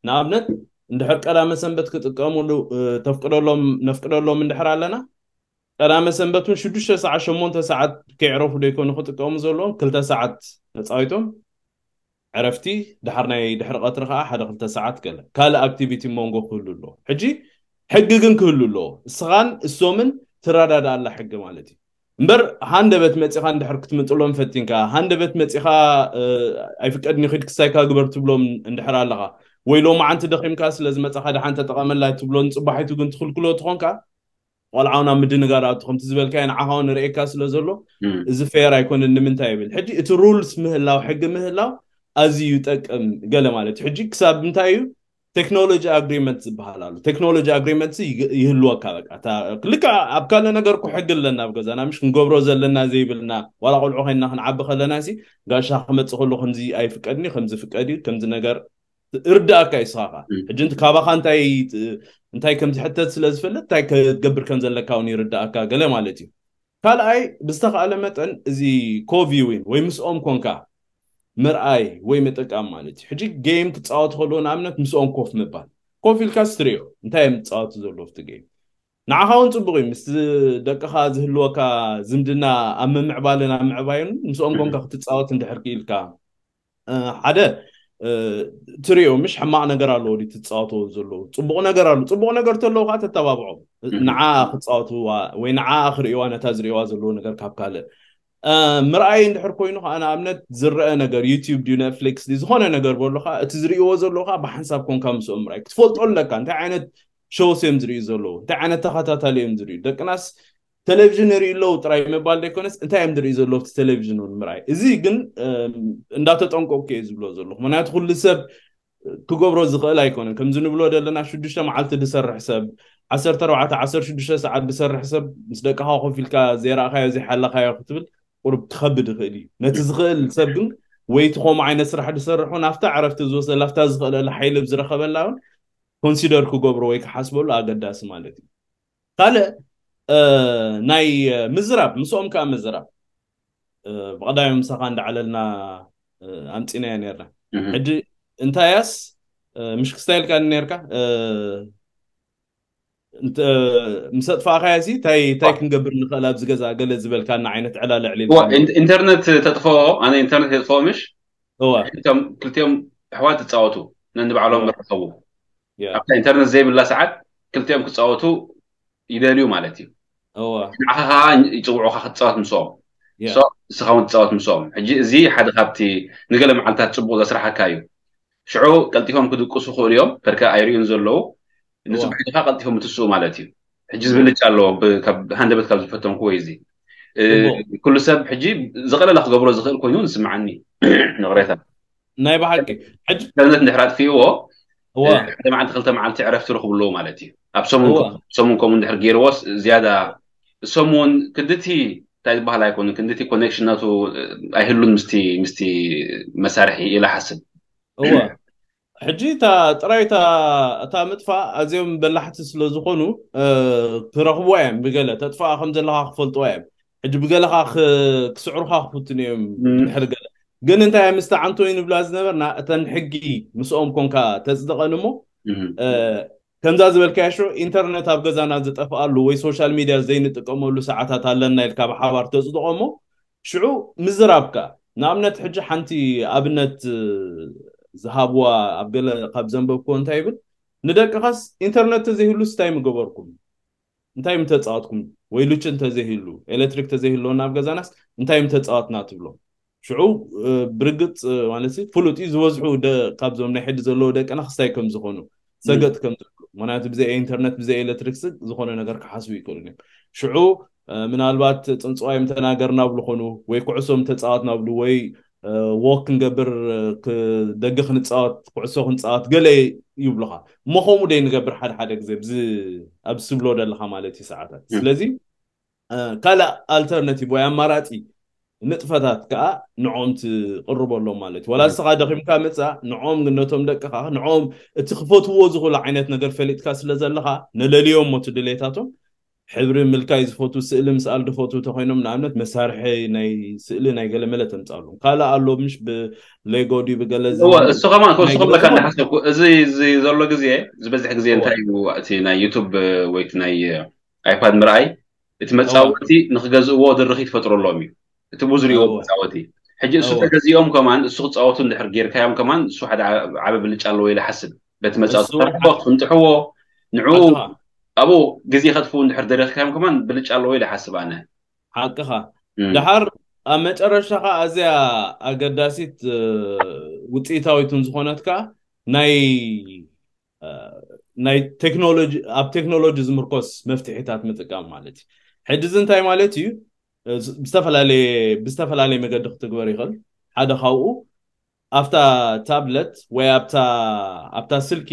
ንኣብነት እንድሕር ቀዳመ ሰንበት ክጥቀሙሉ ተፍቅደሎም ነፍቅደሎም እንድሕር ኣለና ቀዳመ ሰንበት እውን ሽዱሽተ ሰዓት ሸሞንተ ሰዓት ከይዕረፉ ደይኮኑ ክጥቀሙ ዘለዎም ክልተ ሰዓት ተፃዊቶም ዕረፍቲ ድሓር ናይ ድሕሪ ቀትሪ ከዓ ሓደ ክልተ ሰዓት ገለ ካልእ ኣክቲቪቲ መንጎ ክህሉ ኣለዎ። ሕጂ ሕጊ ግን ክህሉ ኣለዎ። እስኻን እሶምን ትረዳድኣላ ሕጊ ማለት እዩ። እምበር ሃንደበት መፂኻ እንድሕር ክትምጥሎም ፈቲንካ ሃንደበት መፂኻ ኣይፍቀድኒ ኺድ ክሳይካ ግበር ትብሎም እንድሕር ኣለኻ ወይ ሎማዓንቲ ደኺምካ ስለ ዝመፃኻ ድሓን ተጠቐመላ ትብሎ ንፅባሒቱ ግን ትኽልክሎ ትኾንካ ቆልዓውን ኣብ ምድንጋር ኣቱ ከምቲ ዝበልካዮ ንዓኻ እውን ርእየካ ስለ ዘሎ እዚ ፌር ኣይኮነን ንምንታይ ይብል ሕጂ እቲ ሩልስ ምህላው ሕጊ ምህላው ኣዝዩ ይጠቅም ገለ ማለት እዩ ሕጂ ክሳብ እንታይ እዩ ቴክኖሎጂ ኣግሪመንት ዝበሃል ኣሎ ቴክኖሎጂ ኣግሪመንት ይህልወካ በቃ ልክዕ ኣብ ካልእ ነገር እኮ ሕጊ ኣለና ኣብ ገዛና ምሽ ክንገብሮ ዘለና ዘይብልና ዋላ ቆልዑ ኮይንና ክንዓቢ ከለና ሲ ጋሻ ክመፅእ ከሎ ከምዚ ኣይፍቀድኒ ከምዚ ፍቀድ እዩ ከምዚ ነገር ርዳእካ እዩ ስኻኻ ሕጂ ካባኻ እንታይ እንታይ ከም ዝሕተት ስለ ዝፈልጥ እንታይ ክገብር ከም ዘለካ እውን ይርዳእካ ገለ ማለት እዩ ካልኣይ ብዝተኻእለ መጠን እዚ ኮቪዊን ወይ ምስኦም ኮንካ ምርኣይ ወይ ምጥቃም ማለት እዩ ሕጂ ጌም ክፃወቱ ከለዎ ንኣብነት ምስኦም ኮፍ ምባል ኮፍ ኢልካ ስትሪዮ እንታይ እዮም ዝፃወቱ ዘለዎ ኣብቲ ጌም ንዓኻ እውን ፅቡቅ እዩ ምስ ደቅኻ ዝህልወካ ዝምድና ኣብ ምምዕባልን ኣብ ምዕባዩን ምስኦም ኮንካ ክትፃወት እንድሕር ክኢልካ ሓደ ትሪኦ ምሽ ሕማቕ ነገር ኣለዎ ድዩ ትፃወትዎ ዘለዉ ፅቡቕ ነገር ኣሎ ፅቡቕ ነገር ተለዉ ከዓ ተተባብዖም ንዓ ክፃወትዋ ወይ ንዓ ክርእዋ ነታ ዝርእዋ ዘለዉ ነገር ካብ ካልእ ምርኣይ እንድሕር ኮይኑ ከዓ ንኣብነት ዝረአ ነገር ዩቲብ ድዩ ኔትፍሊክስ ድዩ ዝኾነ ነገር በሉ ከዓ እቲ ዝርእዎ ዘለዉ ከዓ ብሓንሳብ ኮንካ ምስኦም ምርኣይ ክትፈልጦ ኣለካ እንታይ ዓይነት ሸውስ እዮም ዝርእዩ ዘለዉ እንታይ ዓይነት ተኸታታሊ እዮም ዝርእዩ ደቅናስ ቴሌቪዥን ይርኢ ኣለዉ ጥራይ ምባል ዘይኮነስ እንታይ እዮም ዝርኢ ዘለዉ ኣብቲ ቴሌቪዥን እውን ምርኣይ እዚ ግን እንዳተጠንቀቅኩ እየ ዝብሎ ዘለኹ ምክንያቱ ኩሉ ሰብ ክገብሮ ዝኽእል ኣይኮነን ከምዚ ንብሎ ዘለና ሽዱሽተ መዓልቲ ዝሰርሕ ሰብ ዓሰርተ ኣርባዕተ ዓሰርተ ሽዱሽተ ሰዓት ዝሰርሕ ሰብ ምስ ደቅኻ ኮፍ ኢልካ ዘይረእኻዮ ዘይሓለኻዮ ክትብል ቁሩብ ክኸብድ ይኽእል እዩ ነቲ ዝኽእል ሰብ ግን ወይ እቲ ከምኡ ዓይነት ስራሕ ዝሰርሑ ናብታ ዕረፍቲ ዝወስደላ ኣብታ ዝኽእለላ ሓይሊ ዝረኸበላ እውን ኮንሲደር ክገብሮ ወይ ክሓስበሉ ኣገዳሲ ማለት እዩ ካልእ ናይ ምዝራብ ምስኦም ከዓ ምዝራብ ብቐዳሚ ምሳኻ እንዳዓለልና ኣምፂናዮ ነርና ሕጂ እንታያስ ምሽ ክስታይ ኢልካ ነርካ። እንተ ምስ ኣጥፋእካያ ሲ እንታይ እንታይ ክንገብር ንኽእል ኣብዚ ገዛ ገለ ዝበልካና ዓይነት ዕላለ ዕሊልካ? ኢንተርነት ተጥፈኦ። ኣነ ኢንተርነት የጥፈኦ ምሽ? እዋ ክልቲኦም ኣሕዋት ትፃወቱ ነንባዕሎም መራኸቡ። ኣብታ ኢንተርነት ዘይብላ ሰዓት ክልቲኦም ክፃወቱ ይደልዩ ማለት እዩ። ንዓኻ ከዓ ይፅውዑካ ክትፃወት ምስኦም፣ ንስኻ እውን ትፃወት ምስኦም። ሕጂ እዚ ሓደ ካብቲ ንገለ መዓልታት ፅቡቅ ዘስራሓካ እዩ። ሽዑ ቀልጢፎም ክድቅሱ ክእሉ እዮም፣ ከድካ ኣይርእዩን ዘለዉ። ንፅባሕ ከዓ ቀልጢፎም ምትስኡ ማለት እዩ። ሕጂ ዝብልጫ ኣለዎ። ሃንደበት ካብ ዝፈተንኩ ወይ እዚ ኩሉ ሰብ ሕጂ ዝቐለለ ክገብሮ ዝኽእል ኮይኑ ንስምዓኒ። ነቕሬታ ናይ ብሓቂ ሕጂ ኢንተርነት እንድሕር ኣጥፊእዎ፣ ሓደ መዓልቲ ክልተ መዓልቲ ዕረፍቲ ረኽብለዎ ማለት እዩ። ኣብ ሰሙን ሰሙን ከምኡ እንድሕር ገይርዎስ ዝያዳ ሰሙን ክንድቲ እንታይ ዝበሃል ኣይኮኑን፣ ክንድቲ ኮኔክሽን ናቱ ኣይህሉን ምስቲ ምስቲ መሳርሒ ኢለ ሓስብ። እወ ሕጂ እታ ጥራይ እታ እታ ምጥፋእ ኣዝዮም በላሕቲ ስለ ዝኾኑ ክረኽብዋ እዮም። ብገለ ተጥፋኣ ከም ዘለኻ ክፈልጥዋ እዮም። ሕጂ ብገለኻ ክስዕሩኻ ክፍትኑ እዮም። ድሕሪ ገለ ግን እንታይ ምስቲ ዓንቶይ ንብላ ዝነበርና እተን ሕጊ ምስኦም ኮንካ ተፅድቐን እሞ ከምዛ ዝበልካያ ሽዑ ኢንተርነት ኣብ ገዛና ዝጠፍኣሉ ወይ ሶሻል ሚድያ ዘይንጥቀመሉ ሰዓታት ኣለና ኢልካ ብሓባር ተፅድቖ እሞ ሽዑ ምዝራብካ ንኣብነት ሕጂ ሓንቲ ኣብነት ዝሃብዋ ኣብ ገለ ካብ ዘንበብክዎ እንታይ ይብል ንደቅኻስ ኢንተርነት ተዘይህሉስ እንታይ ምገበርኩም እንታይ ምተፃወትኩም ወይ ሉች እንተዘይህሉ ኤሌክትሪክ ተዘይህልወና ኣብ ገዛናስ እንታይ ምተፃወትና ትብሎ ሽዑ ብርግፅ ማለት ፍሉጥ እዩ ዝበዝሑ ካብዞም ናይ ሕዲ ዘለዎ ደቅና ክስታይ ከም ዝኾኑ ሰገጥ ከም ዝብሉ ምክንያቱ ብዘይ ኢንተርነት ብዘይ ኤሌክትሪክ ዝኾነ ነገር ክሓስቡ ይክእሉ እዮም ሽዑ ምናልባት ፅንፅዋይ ምተናገርና ብሉ ኮኑ ወይ ኩዕሶ ምተፃወትና ብሉ ወይ ወክ ክንገብር ደገ ክንፃወት ኩዕሶ ክንፃወት ገለ ይብሉካ እሞ ከምኡ ደይ ንገብር ሓደ ሓደ ግዜ ኣብዚ ስብሎ ደለካ ማለት እዩ ሰዓታት ስለዚ ካልእ ኣልተርናቲቭ ወይ ኣማራፂ ንጥፈታት ከዓ ንዕኦም ትቅርበሎም ማለት እዩ ዋላ ንስኻ ደኺምካ ምፃእ ንዕኦም ግን ነቶም ደቅኻ ንዕኦም እቲ ክፈትዎ ዝኽእሉ ዓይነት ነገር ፈሊጥካ ስለ ዘለኻ ንለልዮም ሞ ድሌታቶም ሕብሪ ምልካይ ዝፈቱ ስእሊ ምስኣል ዝፈቱ ተኮይኖም ንኣብነት መሳርሒ ናይ ስእሊ ናይ ገለመለ ተምፃሉ ካልእ ኣሎ ምሽ ብሌጎ ድዩ ብገለ እሱ ከማን ከሱ ክብለካ እንዳሓሰብኩ እዚ እዚ ዘሎ ግዜ ዝበዝሕ ግዜ እንታይ እዩ እቲ ናይ ዩቱብ ወይ ናይ ኣይፓድ ምርኣይ እቲ መፃወቲ ንክገዝእዎ ድርኺ ትፈጥረሎም እዩ እቲ ብዙ ሪኦ መፃወቲ ሕጂ እሱ ተገዚኦም ከማን እሱ ክፃወቱ እንድሕር ጌርካዮም ከማን እሱ ሓደ ዓበ ብልጫ ኣለዎ ኢለ ሓስብ በቲ መፃወቲ ክትምጥሕዎ ንዑ ኣብኡ ግዜ ከጥፍኡ እንድሕር ደሪኽካዮም ከማን ብልጫ ኣለዎ ኢለ ሓስብ ኣነ ሓቅኻ ድሓር ኣብ መጨረሻ ከዓ ኣዝያ ኣገዳሲት ውፅኢታዊትን ዝኾነት ከዓ ናይ ናይ ቴክኖሎጂ ኣብ ቴክኖሎጂ ዝምርኮስ መፍትሒታት ምጥቃም ማለት እዩ ሕጂ እዚ እንታይ ማለት እዩ ብዝተፈላለየ ብዝተፈላለየ መገዲ ክትግበር ይኽእል ሓደ ካብኡ ኣብታ ታብለት ወይ ኣብታ ኣብታ ስልኪ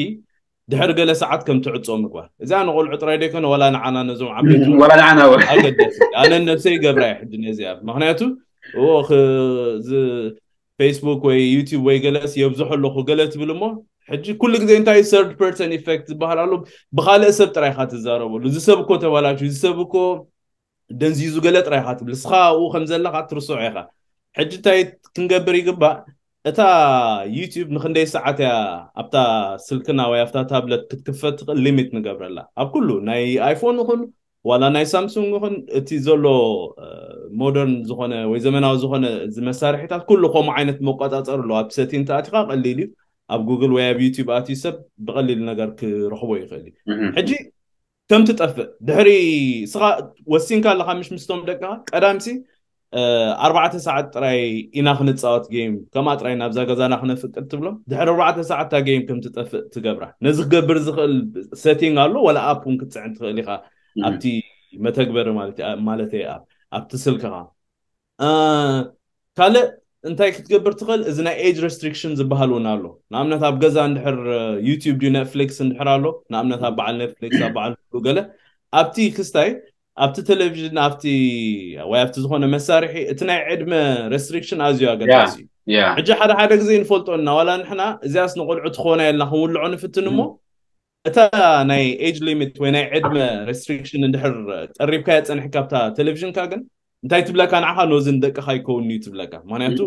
ድሕሪ ገለ ሰዓት ከም ትዕጾ ምግባር እዚኣ ንቆልዑ ጥራይ ደይኮነ ዋላ ንዓና ነዞም ዓበይቲ ዋላ ንዓና ወ- ኣገደሲ ኣነ ነብሰይ ይገብራ እየ ሕጂ ነዚኣ ምክንያቱ እዚ ፌስቡክ ወይ ዩቲብ ወይ ገለስ የብዝሖ ኣለኹ ገለ ትብል እሞ ሕጂ ኩሉ ግዜ እንታይ ሰርድ ፐርሰን ኢፌክት ዝበሃል ኣሎ ብካልእ ሰብ ጥራይ ኢካ ትዛረበሉ እዚ ሰብ እኮ ተባላሽ እዚ ሰብ እኮ ደንዚዙ ገለ ጥራይ ኢካ ትብል እስኻ ኣብኡ ከም ዘለካ ትርስዖ ኢካ ሕጂ እንታይ ክንገብር ይግባእ እታ ዩቲብ ንክንደይ ሰዓት እያ ኣብታ ስልክና ወይ ኣብታ ታብለት ክትክፈት ትኽእል ሊሚት ንገብረላ ኣብ ኩሉ ናይ ኣይፎን ይኹን ዋላ ናይ ሳምሱንግ ይኹን እቲ ዘሎ ሞደርን ዝኾነ ወይ ዘመናዊ ዝኾነ እዚ መሳርሒታት ኩሉ ከምኡ ዓይነት መቆፃፀር ኣለዎ ኣብ ሰቲን ተኣቲካ ቀሊል እዩ ኣብ ጉግል ወይ ኣብ ዩቲብ ኣትዩ ሰብ ብቀሊል ነገር ክረኽቦ ይኽእል እዩ ሕጂ ከም ትጠፍእ ድሕሪ ስኻ ወሲንካ ኣለካ ምሽ ምስቶም ደቅኻ ቀዳምሲ ኣርባዕተ ሰዓት ጥራይ ኢና ክንፃወት ጌም ከምኣ ጥራይ ናብዛ ገዛና ክነፍቅድ ትብሎ ድሕሪ ኣርባዕተ ሰዓት እታ ጌም ከም ትጠፍእ ትገብራ ነዚ ክገብር ዝኽእል ሴቲንግ ኣሎ ወላ ኣፕ እውን ክትፅዕን ትኽእል ኢኻ ኣብቲ መተግበሪ ማለት እየ ኣብ ኣብቲ ስልክኻ ካልእ እንታይ ክትገብር ትኽእል እዚ ናይ ኤጅ ሬስትሪክሽን ዝበሃል እውን ኣሎ ንኣብነት ኣብ ገዛ እንድሕር ዩቲብ ድዩ ኔትፍሊክስ እንድሕር ኣሎ ንኣብነት ኣብ በዓል ኔትፍሊክስ ኣብ በዓል ኩሉ ገለ ኣብቲ ክስታይ ኣብቲ ቴሌቪዥን ኣብቲ ወይ ኣብቲ ዝኾነ መሳርሒ እቲ ናይ ዕድመ ሬስትሪክሽን ኣዝዩ ኣገዳሲ እዩ ሕጂ ሓደ ሓደ ግዜ ንፈልጦ እና ዋላ ንሕና እዚኣስ ንቆልዑ ትኾና የልና ክንውልዖ ንፍትን እሞ እታ ናይ ኤጅ ሊሚት ወይ ናይ ዕድመ ሬስትሪክሽን እንድሕር ቀሪብካዮ ፀኒሕካ ኣብታ ቴሌቪዥንካ ግን እንታይ ትብለካ ንዓኻ? ኖዚ ንደቅኻ ይከውን እዩ ትብለካ። ምክንያቱ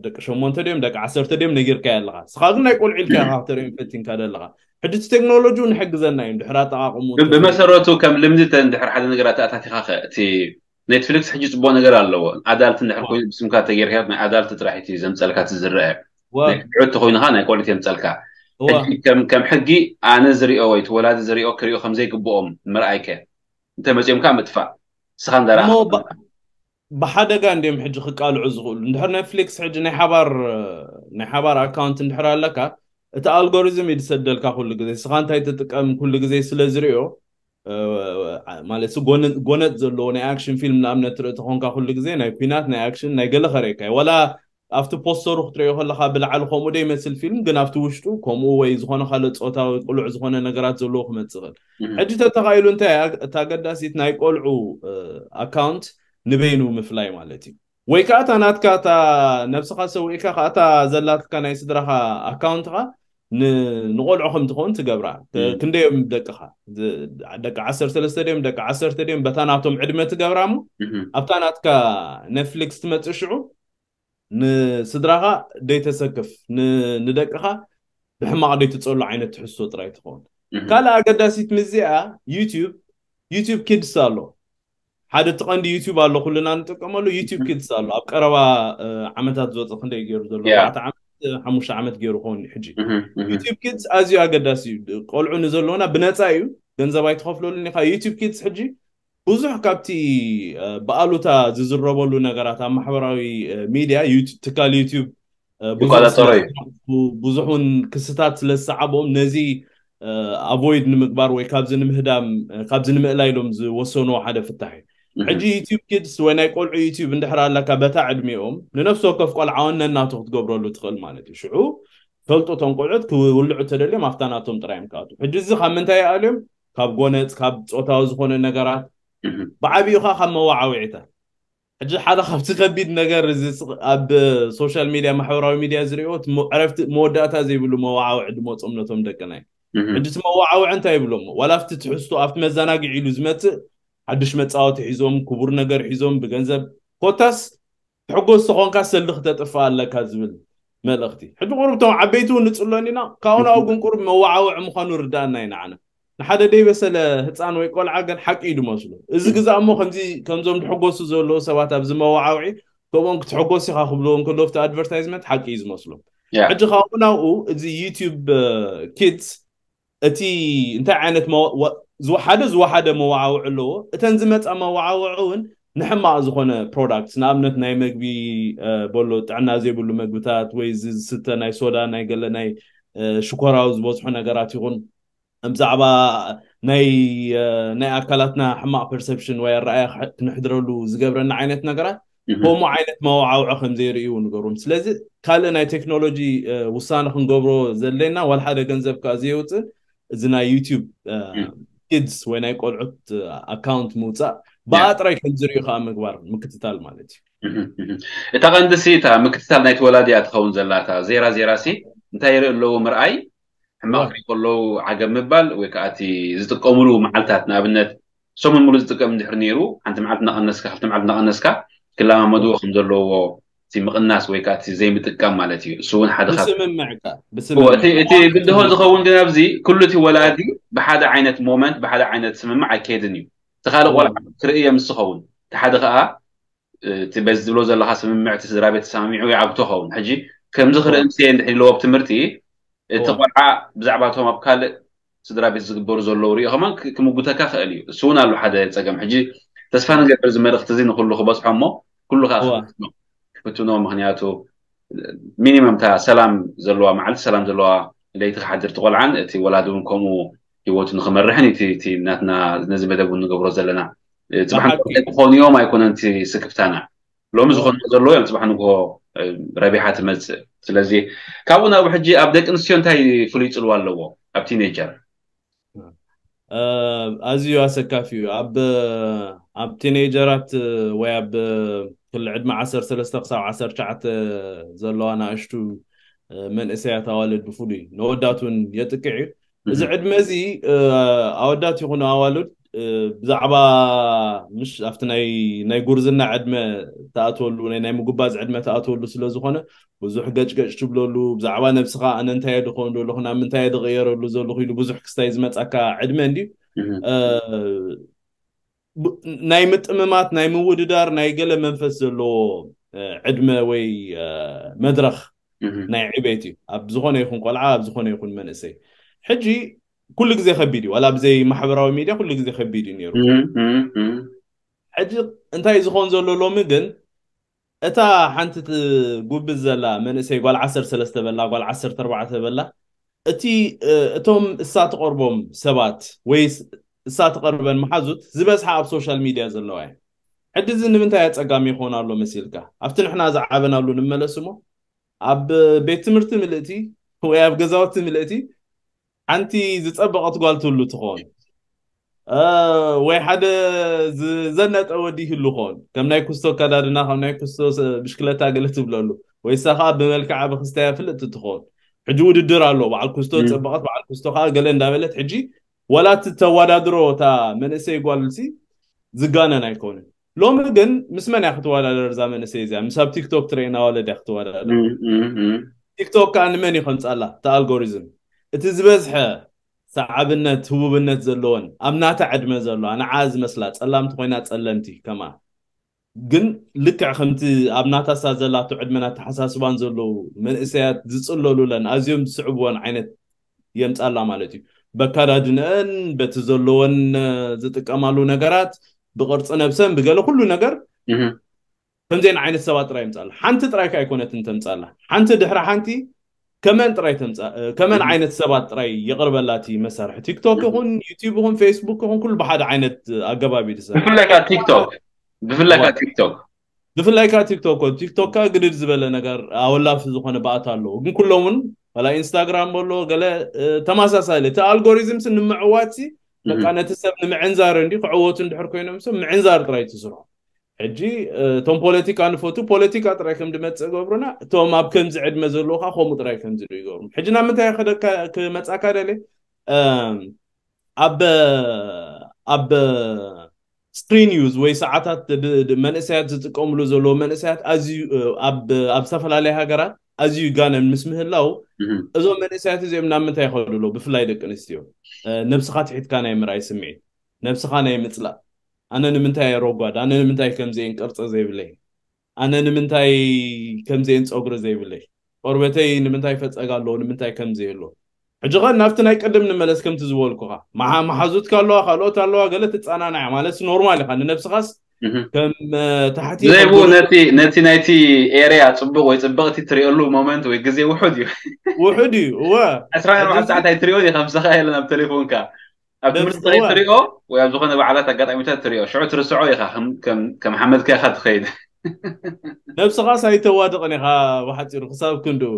ደቂ ሸሞንተ ድዮም ደቂ ዓሰርተ ድዮም ነጊርካ ኣለኻ። ስኻ ግን ናይ ቆልዑ ኢልካ ኢኻ ክተርእዮም ፈቲንካ ደለኻ። ሕጂ እቲ ቴክኖሎጂ እውን ይሕግዘና እዩ ድሕር ኣጠቃቅሙ። ብመሰረቱ ከም ልምዲ እንድሕር ሓደ ነገር ኣተኣታቲኻ እቲ ኔትፍሊክስ ሕጂ ፅቡቅ ነገር ኣለዎ። ኣዳልት እንድሕር ኮይኑ ብስምካ ተጌርካ ናይ ኣዳልት ጥራሕ እቲ ዘምፀልካ እቲ ዝረአ። ቆልዑ ተኮይኑካ ናይ ቆልዑት የምፀልካ። ከም ሕጊ ኣነ ዝሪኦ ወይ እቲ ወላዲ ዝሪኦ ክሪኦ ከምዘይግብኦም ምርኣይከ እንተመፂኦም ከዓ ምጥፋእ ስኻ እንዳረኣ ብሓደጋ እንዲም ሕጂ ክቃልዑ ዝኽእሉ። እንድሕር ኔትፍሊክስ ሕጂ ናይ ሓባር ናይ ሓባር ኣካውንት እንድሕር ኣለካ፣ እቲ ኣልጎሪዝም ይድሰደልካ ኩሉ ግዜ። ስኻ እንታይ ትጥቀም ኩሉ ግዜ ስለ ዝሪኦ፣ ማለት ጎነጥ ዘለዎ ናይ ኣክሽን ፊልም ንኣብነት ትርኢ ተኾንካ ኩሉ ግዜ ናይ ኩናት ናይ ኣክሽን ናይ ገለ ከርእየካ እዩ። ዋላ ኣብቲ ፖስተሩ ክትሪኦ ከለካ ብላዕሊ ከምኡ ዶ ይመስል ፊልም፣ ግን ኣብቲ ውሽጡ ከምኡ ወይ ዝኾነ ካልእ ፆታዊ ቅሉዕ ዝኾነ ነገራት ዘለዎ ክመፅእ ይኽእል። ሕጂ ተተኻኢሉ እንታይ እቲ ኣገዳሲት ናይ ቆልዑ ኣካውንት ንበይኑ ምፍላይ ማለት እዩ። ወይ ከዓ እታ ናትካ እታ ነብስኻ ሰዊእካ ከኣታ ዘላትካ ናይ ስድራኻ ኣካውንትኻ ንቆልዑ ከም ትኸውን ትገብራ። ክንደዮም ደቅኻ ደቂ ዓሰርተ ሰለስተ ድዮም ደቂ ዓሰርተ ድዮም በታ ናቶም ዕድመ ትገብራ እሞ ኣብታ ናትካ ኔትፍሊክስ ትመፅእ ሽዑ ንስድራኻ ደይተሰክፍ ንደቅኻ ብሕማቕ ደይትፀሉ ዓይነት ትሕዝቶ ጥራይ ትኸውን። ካልእ ኣገዳሲት ምዚኣ ዩቲዩብ ዩቲዩብ ኪድስ ኣሎ። ሓደ እቲ ቀንዲ ዩቲዩብ ኣሎ ኩልና ንጥቀመሉ ዩቲዩብ ኪድስ ኣሎ። ኣብ ቀረባ ዓመታት ዝወፀ ክንደይ ገይሩ ዘሎ ዓመት ሓሙሽተ ዓመት ገይሩ ኸውን ሕጂ ዩቲዩብ ኪድስ ኣዝዩ ኣገዳሲ እዩ። ቆልዑ ንዘለውና ብነፃ እዩ፣ ገንዘብ ኣይትኸፍለሉን ኢኻ። ዩቲዩብ ኪድስ ሕጂ ብዙሕ ካብቲ ብኣሉታ ዝዝረበሉ ነገራት ኣብ ማሕበራዊ ሚድያ ትካል ዩቲዩብ ብዙሕን ክስታት ስለዝሰዓቦም ነዚ ኣቮይድ ንምግባር ወይ ካብዚ ንምህዳም ካብዚ ንምእላይ ኢሎም ዝወሰንዎ ሓደ ፍታሕ እዩ። ሕጂ ዩቲዩብ ኪድስ ወይ ናይ ቆልዑ ዩቲዩብ እንድሕር ኣለካ በታ ዕድሚኦም ንነፍሲ ወከፍ ቆልዓ ወነን ናቱ ክትገብረሉ ትኽእል ማለት እዩ። ሽዑ ፈልጡ እቶም ቆልዑት ክውልዑ ተደልዮም ኣብታ ናቶም ጥራይ እዮም ክኣትዉ። ሕጂ እዚ ካብ ምንታይ ይኣልዮም? ካብ ጎነፅ፣ ካብ ፆታዊ ዝኾነ ነገራት፣ ብዓብዩኻ ካብ መዋዓዊዕታት። ሕጂ ሓደ ካብቲ ከቢድ ነገር እዚ ኣብ ሶሻል ሚድያ ማሕበራዊ ሚድያ ዝሪኦ ዕረፍቲ መወዳእታ ዘይብሉ መዋዓውዒ ድመፆም ነቶም ደቅና እዩ። ሕጂ እቲ መዋዓውዒ እንታይ ይብሎም? ዋላ ኣብቲ ትሕዝቶ ኣብቲ መዘናግዒ ኢሉ ዝመፅእ ሓድሽ መፃወቲ ሒዞም ክቡር ነገር ሒዞም ብገንዘብ ኮታስ ሕጎስ ተኾንካ ሰልዲ ክተጥፍእ ኣለካ ዝብል መልእኽቲ። ሕጂ ቁሩብ እቶም ዓበይቲ እውን ንፅሎን ኢና ካብኡ ናብኡ ግን ቁሩብ መዋዓውዒ ምዃኑ ርዳእና እዩ ንዓና። ንሓደ ደይበሰለ ህፃን ወይ ቆልዓ ግን ሓቂ እዩ ዝመስሎ። እዚ ግዛእ እሞ ከምዚ ከምዞም ድሕጎሱ ዘለዉ ሰባት ኣብዚ መዋዓውዒ ከምኦም ክትሕጎስ ኢኻ ክብልዎ እንከሎ ኣብቲ ኣድቨርታይዝመንት ሓቂ እዩ ዝመስሎም። ሕጂ ካብኡ ናብኡ እዚ ዩቲዩብ ኪድስ እቲ እንታይ ዓይነት ሓደ ዝወሓደ መዋዓውዒ ኣለዎ። እተን ዝመፃ መዋዓውዒ እውን ንሕማቕ ዝኾነ ፕሮዳክት ንኣብነት ናይ መግቢ በሎ ጥዕና ዘይብሉ መግብታት ወይ ዝስተ ናይ ሶዳ ናይ ገለ ናይ ሽኮራዊ ዝበዝሑ ነገራት ይኹን ብዛዕባ ናይ ናይ ኣካላትና ሕማቕ ፐርሰፕሽን ወይ ኣረኣያ ክነሕድረሉ ዝገብረና ዓይነት ነገራት ከምኡ ዓይነት መዋዓውዒ ከም ዘይርእዩ ንገሮም። ስለዚ ካልእ ናይ ቴክኖሎጂ ውሳነ ክንገብሮ ዘለና ዋላ ሓደ ገንዘብ ከዓ ዘየውፅእ እዚ ናይ ዩቲዩብ ኪድስ ወይ ናይ ቆልዑት ኣካውንት ምውፃእ ብኣጥራይ ከም ዝርእዩ ከዓ ምግባር ምክትታል ማለት እዩ። እታ ቀንዲ ሲ እታ ምክትታል ናይቲ ወላዲ እያ ትኸውን ዘላ። እታ ዜራ ዜራ ሲ እንታይ ይርኢ ኣለዉ ምርኣይ ሕማቕ ክርኢ ከለዉ ዓገብ ምባል ወይ ከዓ እቲ ዝጥቀምሉ መዓልታት ንኣብነት ሰሙን ሙሉ ዝጥቀም እንድሕር ነይሩ ሓንቲ መዓልቲ እናቐነስካ ክልተ መዓልቲ እናቐነስካ ክለማመድዎ ከም ዘለዎ እቲ ምቕናስ ወይ ከዓ እቲ ዘይምጥቃም ማለት እዩ። እሱ እውን ሓደ ካብ ብስምምዕ ከ እቲ ብድሆ ዝኸውን ግን ኣብዚ ኩሉ እቲ ወላዲ ብሓደ ዓይነት ሞመንት ብሓደ ዓይነት ስምምዕ ኣይከይድን እዩ። እቲ ካልእ ቆልዓ ክርኢ የምስ ኸውን እቲ ሓደ ከዓ እቲ በዚ ዝብሎ ዘለካ ስምምዕ እቲ ስድራ ቤት ተሰማሚዑ ይዓግቶ ኸውን። ሕጂ ከምዚ ክርኢ ምስ እንድሕር ኢልዎ ኣብ ትምህርቲ እቲ ቆልዓ ብዛዕባ እቶም ኣብ ካልእ ስድራ ቤት ዝግበሩ ዘለዉ ሪኦ ከማን ክምጉተካ ክእል እዩ። እሱ እውን ኣሎ ሓደ ፀገም። ሕጂ ተስፋ ንገብር እዚ መልእክቲ እዚ ንኩሉ ክበፅሖ እሞ ኩሉ ከዓ ክፍትኖ ምክንያቱ ሚኒመም እታ ሰላም ዘለዋ መዓልቲ ሰላም ዘለዋ ለይቲ ክሓድር እቲ ቆልዓን እቲ ወላዲ እውን ከምኡ ሂወቱ ንክመርሕን እቲ ናትና ነዚ መደብ እውን ንገብሮ ዘለና ፅባሕ ክኾኑ እዮም ኣይኮነን እቲ ስክፍታና ሎሚ ዝኾኑ ዘለዉ እዮም ፅባሕ ንግሆ ረቢሓ ትመፅእ። ስለዚ ካብኡ ናብ ሕጂ ኣብ ደቂ ኣንስትዮ እንታይ ፍሉይ ፅልዋ ኣለዎ ኣብ ቲኔጀር? ኣዝዩ ኣሰካፊ እዩ። ኣብ ኣብ ቲኔጀራት ወይ ኣብ ክሊ ዕድመ ዓሰርተ ሰለስተ ክሳብ ዓሰርተ ትሽዓተ ዘለዋ ንኣሽቱ መንእሰያት ኣዋልድ ብፍሉይ ነወዳት እውን የጥቅዕ እዩ። እዚ ዕድመ እዚ ኣወዳት ይኹኑ ኣዋልድ ብዛዕባ ምሽ ኣብቲ ናይ ናይ ጉርዝና ዕድመ ተኣትወሉ ናይ ናይ ምጉባዝ ዕድመ ተኣትወሉ ስለ ዝኾነ ብዙሕ ገጭገጭ ትብለሉ። ብዛዕባ ነብስኻ ኣነ እንታይ እየ ድኸውን ዘለኹ ናብ ምንታይ እየ ድቕየረሉ ዘለኹ ኢሉ ብዙሕ ክስታይ ዝመጻካ ዕድመ እንድዩ። ናይ ምጥምማት ናይ ምውድዳር ናይ ገለ መንፈስ ዘለዎ ዕድመ ወይ መድረኽ ናይ ዕቤት እዩ ኣብ ዝኾነ ይኹን ቆልዓ ኣብ ዝኾነ ይኹን መንእሰይ። ሕጂ ኩሉ ግዜ ከቢድ እዩ ዋላ ብዘይ ማሕበራዊ ሚድያ ኩሉ ግዜ ከቢድ እዩ ነይሩ። ሕጂ እንታይ ዝኾን ዘሎ ሎሚ ግን እታ ሓንቲ ትጉብዝ ዘላ መንእሰይ ጓል ዓሰርተ ሰለስተ በላ ጓል ዓሰርተ ኣርባዕተ በላ እቲ እቶም እሳ ትቐርቦም ሰባት ወይ እሳ ትቐርበን መሓዙት ዝበዝሓ ኣብ ሶሻል ሚድያ ዘለዋ እየ። ሕጂ እዚ ንምንታይ ኣጸጋሚ ይኾን ኣሎ መሲልካ ኣብቲ ንሕና ዝዓበናሉ ንመለስ እሞ ኣብ ቤት ትምህርቲ ምልእቲ ወይ ኣብ ገዛውቲ ምልእቲ ሓንቲ ዝጸበቐት ጓል ትህሉ ትኾን ወይ ሓደ ዝዘነጠ ወዲ ይህሉ ኾን ከም ናይ ኩስቶ ኣከዳድና ከም ናይ ኩስቶ ብሽክለታ ገለ ትብለሉ ወይ እሳ ከዓ ብመልክዓ ብክስተያ ፍልጥቲ ትኾን። ሕጂ ውድድር ኣሎ በዓል ኩስቶ ዝጸበቐት በዓል ኩስቶ ከዓ ገለ እንዳበለት ሕጂ ወላ እቲ ተወዳድሮ እታ መንእሰይ ጓልሲ ዝጋነን ኣይኮንን። ሎሚ ግን ምስ መን እያ ክትወዳደር እዛ መንእሰይ እዚኣ? ምስ ኣብ ቲክቶክ ትረኤና ወለድ እያ ክትወዳደር። ቲክቶክ ከዓ ንመን እዩ ከምፃላ እቲ ኣልጎሪዝም እቲ ዝበዝሐ ሰዓብነት ህቡብነት ዘለወን ኣብ ናታ ዕድመ ዘለዋ ንዓ ዝመስላ ፀላምቲ ኮይና ፀለምቲ ከማ ግን ልክዕ ከምቲ ኣብ ናታ ሳ ዘላቶ ዕድመን ኣተሓሳስባን ዘለዉ መንእሰያት ዝፅለሉለን ኣዝዮም ዝስዕብዎን ዓይነት የምፃላ ማለት እዩ። በካዳድንአን በቲ ዘለወን ዝጥቀማሉ ነገራት ብቅርፂ ነብሰን ብገለ ኩሉ ነገር ከምዚአን ዓይነት ሰባት ጥራይ የምፃላ። ሓንቲ ጥራይ ከ ኣይኮነትን ተምፃላ ሓንቲ ድሕሪ ሓንቲ ከመን ጥራይ ተምፃ ከመን ዓይነት ሰባት ጥራይ የቅርበላ እቲ መሳርሒ ቲክቶክ ይኹን ዩቲዩብ ይኹን ፌስቡክ ይኹን ኩሉ ብሓደ ዓይነት ኣገባብ እዩ ዝሰርሕ። ብፍላይ ከዓ ቲክቶክ ብፍላይ ከዓ ቲክቶክ ብፍላይ ከዓ ቲክቶክ ቲክቶክ ከዓ ግድድ ዝበለ ነገር ኣወላፊ ዝኾነ ባእታ ኣለዎ። ግን ኩሎም እውን ዋላ ኢንስታግራም ኣሎ ገለ ተመሳሳሊ እቲ ኣልጎሪዝም ሲ ንምዕዋት ሲ በቃ ነቲ ሰብ ንምዕንዛር እንዲ ክዕወቱ እንድሕር ኮይኖም ሰብ ምዕንዛር ጥራይ ትስርሖ። ሕጂ እቶም ፖለቲካ ንፈቱ ፖለቲካ ጥራይ ከም ድመፅእ ገብሩና እቶም ኣብ ከምዚ ዕድመ ዘለዉ ከዓ ከምኡ ጥራይ ከምዚ ይገብሩ። ሕጂ ናብ ምንታይ ክመፃካ ደለ ኣብ ኣብ ስክሪን ዩዝ ወይ ሰዓታት መንእሰያት ዝጥቀምሉ ዘለዉ መንእሰያት ኣዝዩ ኣብ ዝተፈላለየ ሃገራት ኣዝዩ ይጋነን ምስ ምህላው እዞም መንእሰያት እዚኦም ናብ ምንታይ ይኸዱ ኣለዉ? ብፍላይ ደቂ ኣንስትዮ ነብስኻ ትሒትካ ናይ ምርኣይ ስምዒት፣ ነብስኻ ናይ ምፅላእ፣ ኣነ ንምንታይ እየ ረጓድ፣ ኣነ ንምንታይ ከምዚአን ቅርፂ ዘይብለይ፣ ኣነ ንምንታይ ከምዚአን ፀጉሪ ዘይብለይ፣ ቆርበተይ ንምንታይ ፈፀጋ ኣለዎ፣ ንምንታይ ከምዚ ኣሎ። ሕጂ ኸ ናብቲ ናይ ቅድም ንመለስ ከምቲ ዝበልኩኻ መሓዙትካ ኣለዋ ካልኦት ኣለዋ ገለ ትፀናንዓ ማለት ኖርማል ኢኻ ንነብስኻስ ከም ታሕቲ ዘይቡ ነቲ ነቲ ናይቲ ኤሪያ ፅቡቅ ወይ ፅብቅቲ ትሪእሉ ሞመንት ወይ ግዜ ውሑድ እዩ። ውሑድ እዩ እወ ዕስራ ኣርባዕተ ሰዓት ኣይትሪኦን ኢኻ ምሳኻ የለን ኣብ ቴሌፎንካ ኣብ ትምህርቲ ትሪኦ ወይ ኣብ ዝኾነ በዓላት ኣጋጣሚታት ትሪኦ ሽዑ ትርስዖ ኢኻ ከም ሓመድካ ኢኻ ትኸይድ። ነብስኻስ ኣይተዋድቕን ኢኻ ብሓፂሩ ክሳብ ክንድኡ።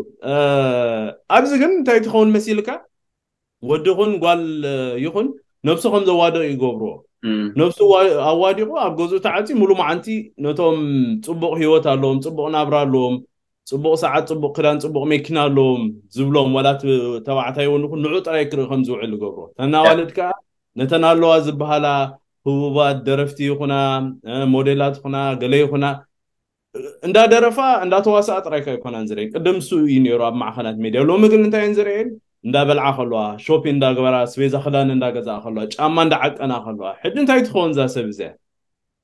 ኣብዚ ግን እንታይ ትኸውን መሲልካ ወዲ ይኹን ጓል ይኹን ነብሱ ከም ዘዋድቕ ይገብርዎ። ነብሱ ኣዋዲቑ ኣብ ገዝኡ ተዓፂ ሙሉ መዓንቲ ነቶም ፅቡቕ ህይወት ኣለዎም፣ ፅቡቕ ናብራ ኣለዎም፣ ፅቡቕ ሰዓት፣ ፅቡቕ ክዳን፣ ፅቡቕ መኪና ኣለዎም ዝብሎም ዋላ ተባዕታይ እውን ይኹን ንዑ ጥራይ ክርኢ ከም ዝውዕል ይገብርዎ። ተናዋልድ ከዓ ነተን ኣለዋ ዝበሃላ ህቡባት ደረፍቲ ይኹና ሞዴላት ይኹና ገለ ይኹና እንዳደረፋ እንዳተዋስኣ ጥራይ ከይኮናን ዝረአን ቅድም እሱ እዩ ነይሩ ኣብ ማዕኸናት ሜድያ። ሎሚ ግን እንታይ እየን ዝረአን? እንዳበልዓ ከለዋ፣ ሾፒ እንዳገበራ፣ ስቤዛ ክዳን እንዳገዝኣ ከለዋ፣ ጫማ እንዳዓቀና ከለዋ፣ ሕጂ እንታይ ትኸውን እዛ ሰብ እዚኣ?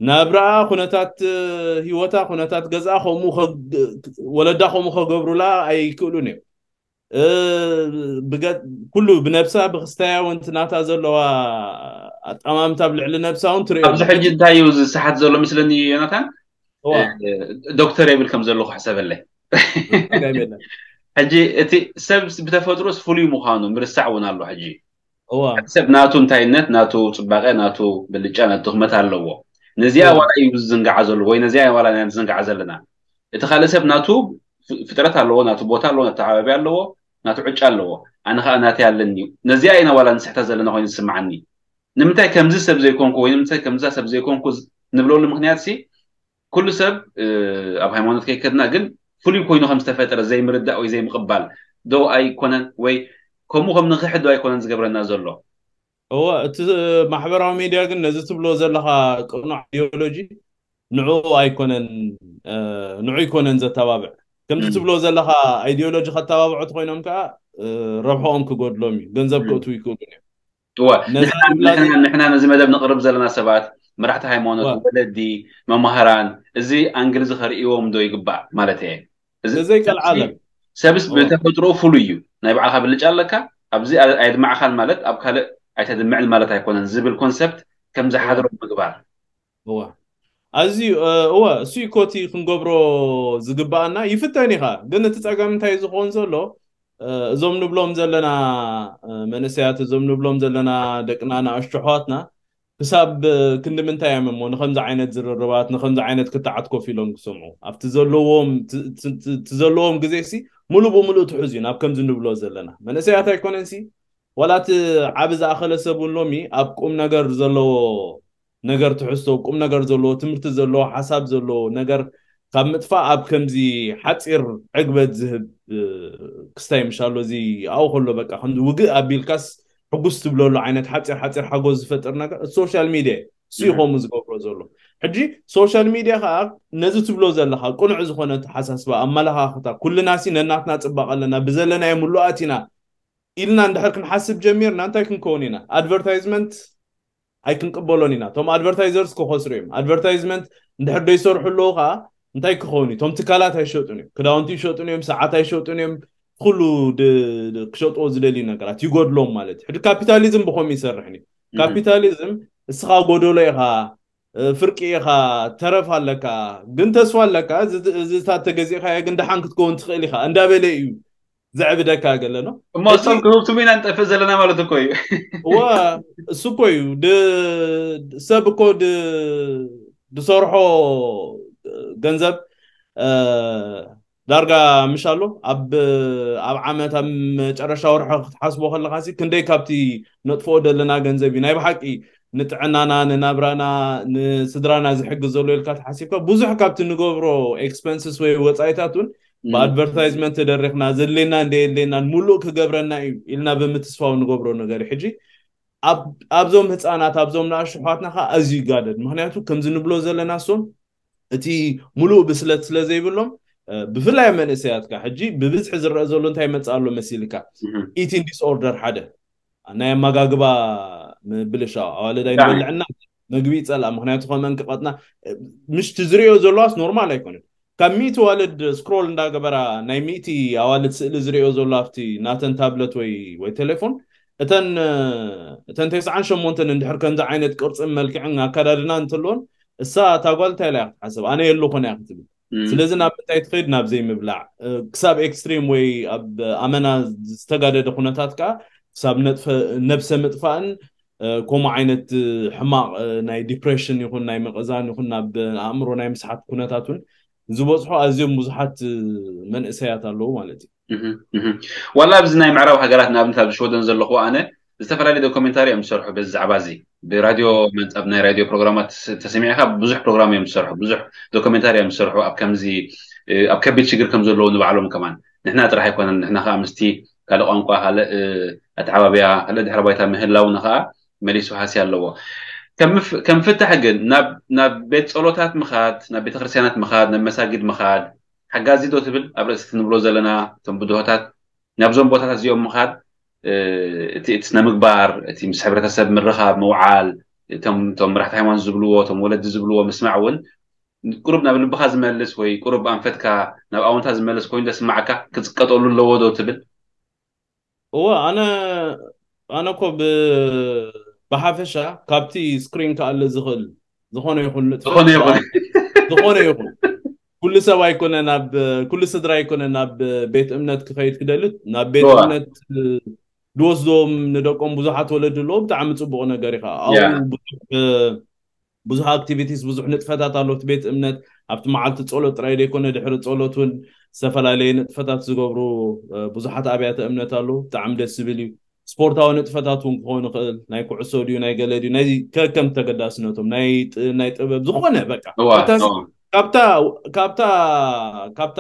ናብራኣ፣ ኩነታት ህይወታ፣ ኩነታት ገዝኣ ከምኡ ወለዳ ከምኡ ከገብሩላ ኣይክእሉን እዮም። ኩሉ ብነብሳ ብክስተያ እውን ናታ ዘለዋ ኣጠማምታ ኣብ ልዕሊ ነብሳ እውን ትሪኦ። ኣብዚ ሕጂ እንታይ እዩ ዝሰሓት ዘሎ ምስለኒ ዮናታን? ዶክተር የብል ከም ዘለኹ ሕሰበለይ። ሕጂ እቲ ሰብ ብተፈጥሮስ ፍሉይ ምዃኑ ምርሳዕ እውን ኣሎ። ሕጂ ሰብ ናቱ እንታይነት፣ ናቱ ፅባቐ፣ ናቱ ብልጫ፣ ናቱ ድኽመት ኣለዎ። ነዚኣ ዋላ እዩ ዝዝንጋዓ ዘሎ ወይ ነዚኣ ዋላ ኢና ዝዝንጋዓ ዘለና። እቲ ካልእ ሰብ ናቱ ፍጥረት ኣለዎ፣ ናቱ ቦታ ኣለዎ፣ ናቱ ዓባቢ ኣለዎ፣ ናቱ ዕጫ ኣለዎ። ኣነ ከዓ ናተይ ኣለኒ እዩ። ነዚኣ ኢና ዋላ ንስሕታ ዘለና ኮይኑ ዝስምዓኒ። ንምንታይ ከምዚ ሰብ ዘይኮንኩ ወይ ንምንታይ ከምዛ ሰብ ዘይኮንኩ ንብለሉ ምክንያት ሲ ኩሉ ሰብ ኣብ ሃይማኖት ከይከድና ግን ፍሉይ ኮይኑ ከም ዝተፈጠረ ዘይምርዳእ ወይ ዘይምቕባል ዶ ኣይኮነን? ወይ ከምኡ ከም ንኽሕድ ዶ ኣይኮነን ዝገብረና ዘሎ? እወ፣ እቲ ማሕበራዊ ሚድያ ግን ነዚ ትብሎ ዘለኻ ቅኑዕ ኣይዲዮሎጂ ንዑ ኣይኮነን፣ እ፣ ንዑ ኣይኮነን ዘተባብዕ። ከምዚ ትብሎ ዘለኻ ኣይዲዮሎጂ ከተባብዑ ተኮይኖም ከዓ፣ እ፣ ረብሖኦም ክጎድሎም እዩ፣ ገንዘብ ክእትዉ ይክእሉ እዮም። እወ፣ ንሕና ነዚ መደብ ንቅርብ ዘለና ሰባት፣ መራሕቲ ሃይማኖት፣ ወለዲ፣ መማህራን፣ እዚ ኣንግል እዚ ከርእዎም ዶ ይግባእ ማለት እየ። እዚ ዘይቀልዓለም ሰብስ ብተፈጥሮ ፍሉይ እዩ። ናይ ባዕልካ ብልጫ ኣለካ፣ ኣብዚ ኣየድማዕካን ማለት ኣብ ካልእ ኣይተድምዕን ማለት ኣይኮነን ዝብል ኮንሰፕት ከም ዝሓድሮ ምግባር። እወ፣ ኣዝዩ፣ እ፣ እወ፣ እሱ እዩ ኮቲ ክንገብሮ ዝግባኣና። ይፍተን ኢኻ፣ ግን እቲ ጸገም እንታይ ዝኸውን ዘሎ፣ እ፣ እዞም ንብሎም ዘለና፣ እ፣ መንእሰያት፣ እዞም ንብሎም ዘለና ደቅና፣ ንኣሽቱ ኣሕዋትና፣ ክሳብ ክንዲ ምንታይ እዮም እሞ ንኸምዚ ዓይነት ዝርርባት፣ ንኸምዚ ዓይነት ክትዓት ኮፍ ኢሎም ክሰምዑ? ኣብቲ ዘለዎም፣ ት-፣ ት-፣ ት-፣ እቲ ዘለዎም ግዜ ሲ ሙሉእ ብሙሉእ ትሑዝ እዩ። ናብ ከምዚ ንብሎ ዘለና መንእሰያት ኣይኮነን ሲ፣ ዋላ እቲ ዓቢ ዝኣኸለ ሰብ እውን ሎሚ ኣብ ቁም ነገር ዘለዎ ነገር ትሕዝቶ፣ ቁም ነገር ዘለዎ ትምህርቲ ዘለዎ ሓሳብ ዘለዎ ነገር ካብ ምጥፋእ ኣብ ከምዚ ሓጺር ዕግበት ዝህብ፣ እ፣ ክስታይ ምሻሎ እዚ ኣብኡ ከሎ በቃ ከምዚ ውግእ ኣቢልካስ ሕጉስ ትብለሉ ዓይነት ሓፂር ሓፂር ሓጎስ ዝፈጥር ነገር እቲ ሶሻል ሚድያ እዩ። እሱ እዩ ከምኡ ዝገብሮ ዘሎ። ሕጂ ሶሻል ሚድያ ከዓ ነዚ ትብሎ ዘለካ ቅኑዕ ዝኾነ ኣተሓሳስባ፣ ኣመለኻኽታ፣ ኩልና ሲ ነናትና ፅባቐ ኣለና፣ ብዘለናዮ ምሉኣት ኢና ኢልና እንድሕር ክንሓስብ ጀሚርና እንታይ ክንከውን ኢና? ኣድቨርታይዝመንት ኣይክንቅበሎን ኢና። እቶም ኣድቨርታይዘርስ ክኸስሩ እዮም። ኣድቨርታይዝመንት እንድሕር ዘይሰርሑ ኣለዉ ከዓ እንታይ ክኸውን እዩ? እቶም ትካላት ኣይሸጡን እዮም። ክዳውንቲ ይሸጡን እዮም፣ ሰዓት ኣይሸጡን እዮም። ኩሉ ድ-፣ ድ-፣ ክሸጥዎ ዝደልዩ ነገራት ይጎድሎም ማለት እዩ። ሕጂ ካፒታሊዝም ብኸምኡ ይሰርሕን እዩ። ካፒታሊዝም እስኻ ጎደሎ ኢኻ፣ እ፣ ፍርቂ ኢኻ፣ ተረፍ ኣለካ፣ ግን ተስፋ ኣለካ፣ እዚ፣ እዚ እታ ተገዚእካዮ ግን ደሓን ክትከውን ትኽእል ኢኻ እንዳበለ እዩ ዘዕብደካ ገለ ነው። እሞ እሶም ክህብትሙ ኢና ንጠፍእ ዘለና ማለት እኮ እዩ። እወ፣ እሱ እኮ እዩ። ድ-፣ ሰብ እኮ ድ-፣ ድሰርሖ ገንዘብ፣ እ፣ ዳርጋ ምሽ ኣሎ። ኣብ፣ ኣብ ዓመት ኣብ መጨረሻ ወርሒ ክትሓስቦ ከለካ ሲ ክንደይ ካብቲ ነጥፍኦ ዘለና ገንዘብ እዩ ናይ ብሓቂ ንጥዕናና፣ ንናብራና፣ ንስድራና ዝሕግዝ ዘሎ ኢልካ ተሓሲብካ ብዙሕ ካብቲ ንገብሮ ኤክስፐንስስ ወይ ወፃኢታት እውን ብኣድቨርታይዝመንት ተደሪኽና ዘድልየና እንደየድልየናን ሙሉእ ክገብረና እዩ ኢልና ብምትስፋው ንገብሮ ነገር እዩ። ሕጂ ኣብ-፣ ኣብዞም ህፃናት ኣብዞም ንኣሽቱ ኣሕዋትና ከዓ ኣዝዩ ይጋደድ። ምክንያቱ ከምዚ ንብሎ ዘለና እሶም እቲ ሙሉእ ብስለት ስለ ዘይብሎም፣ እ፣ ብፍላይ ኣብ መንእሰያት ከዓ ሕጂ ብብዝሒ ዝረአ ዘሎ እንታይ ይመፅእ ኣሎ መሲልካ? ኢቲንግ ዲስኦርደር ሓደ፣ ናይ ኣመጋግባ ምብልሻው፣ ኣዋልድ ኣይንበልዕና፣ መግቢ ይፀልኣ። ምክንያቱ ከመን ክቐጥና፣ እ፣ ምሽቲ ዝሪኦ ዘለዋስ ኖርማል ኣይኮነን። ካብ ሚእቲ ኣዋልድ ስክሮል እንዳገበራ ናይ ሚእቲ ኣዋልድ ስእሊ ዝሪኦ ዘሎ ኣብቲ ናተን ታብለት ወይ፣ ወይ ቴሌፎን፣ እተን፣ እ፣ እተን ተስዓን ሸሞንተን እንድሕር ከምዚ ዓይነት ቅርፅን መልክዕን ኣከዳድና እንትህልወን፣ እሳ እታ ጓል እንታይ ኢላ እያ ክትሓስብ? ኣነ የለኹን እያ ክትብል። ስለዚ ናብ ምንታይ ትኸይድ? ናብ ዘይምብላዕ፣ እ፣ ክሳብ ኤክስትሪም ወይ ኣብ ኣመና ዝተጋደደ ኩነታት ከዓ ክሳብ ነጥፈ-፣ ነብሰ ምጥፋእን፣ እ፣ ከምኡ ዓይነት፣ እ፣ ሕማቕ፣ እ፣ ናይ ዲፕሬሽን ይኹን ናይ ምቕዛን ይኹን ናብ ኣእምሮ ናይ ምስሓት ኩነታት እውን ዝበፅሑ ኣዝዮም ብዙሓት፣ እ፣ መንእሰያት ኣለዉ ማለት እዩ። እህ፣ እህ። ዋላ ኣብዚ ናይ ምዕራብ ሃገራት ንኣብነት ኣብዚ ሽወደን ዘለኹ ኣነ ዝተፈላለዩ ዶኩሜንታሪ እዮም ዝሰርሑ በዚ ዛዕባ እዚ። ብራድዮ መ-፣ ኣብ ናይ ራድዮ ፕሮግራማት ስ-፣ ተሰሚዕካ ብዙሕ ፕሮግራም እዮም ዝሰርሑ፣ ብዙሕ ዶኩሜንታሪ እዮም ዝሰርሑ ኣብ ከምዚ፣ እ፣ ኣብ ከቢድ ሽግር ከም ዘለዉ ንባዕሎም ከማን። ንሕና ጥራሕ ኣይኮነን፣ ንሕና ከዓ ምስቲ ካልእ ቋንቋ፣ ካልእ፣ እ፣ ኣተዓባብያ፣ ካልእ ድሕረ ባይታ ምህላውና ከዓ መሊሱ ሃስያ ኣለዎ። ከም ፍ-፣ ከም ፍታሕ ግን ናብ፣ ናብ ቤት ጸሎታት ምኻድ፣ ናብ ቤተክርስትያናት ምኻድ፣ ናብ መሳጊድ ምኻድ ሓጋዚ ዶ ትብል? ኣብ ርእሲ እቲ ንብሎ ዘለና እቶም ብድሆታት ናብዞም ቦታታት እዚኦም ምኻድ፣ እ፣ እቲ፣ እቲ ስነ ምግባር፣ እቲ ምስ ሕብረተሰብ ምርኻብ፣ ምውዓል፣ እቶም፣ እቶም መራሕቲ ሃይማኖት ዝብልዎ፣ እቶም ወለዲ ዝብልዎ ምስማዕ እውን ቁሩብ ናብ ልብኻ ዝመልስ ወይ ቁሩብ ኣንፈትካ ናብ ኣወንታ ዝመልስ ኮይኑ ዘስማዓካ ክጽቀጠሉ ኣለዎ ዶ ትብል? እወ፣ ኣነ፣ ኣነ እኮ ብ-፣ ብሓፈሻ ካብቲ ስክሪን ክኣለ ዝኽእል ዝኾነ ይኹን ንጥፈት ዝኾነ ይኹን። ዝኾነ ይኹን ኩሉ ሰብ ኣይኮነ ናብ፣ ኩሉ ስድራ ኣይኮነ ናብ ቤት እምነት ክኸይድ ክደልት፣ ናብ ቤት እወ። እምነት፣ እ፣ ዝወስዶም ንደቆም ብዙሓት ወለዲ ኣለዎ። ብጣዕሚ ጽቡቕ ነገር እዩ ከዓ። ኣብኡ ያ። ብዙሕ፣ እ፣ ብዙሕ ኣክቲቪቲስ፣ ብዙሕ ንጥፈታት ኣሎ። እቲ ቤት እምነት ኣብቲ መዓልቲ ጸሎት ጥራይ ዘይኮነ ድሕሪ ጸሎት እውን ዝተፈላለየ ንጥፈታት ዝገብሩ፣ እ፣ ብዙሓት ኣብያተ እምነት ኣለዉ። ብጣዕሚ ደስ ዝብል እዩ። ስፖርታዊ ንጥፈታት እውን ክኸውን ይኽእል። ናይ ኩዕሶ ድዩ፣ ናይ ገለ ድዩ፣ ናይ ከከም ተገዳስነቶም፣ ናይ ጥ-፣ ናይ ጥበብ ዝኾነ በቃ። እዋ፣ ካብታ ሲ-፣ እዋ። ካብታ፣ ካብታ፣ ካብታ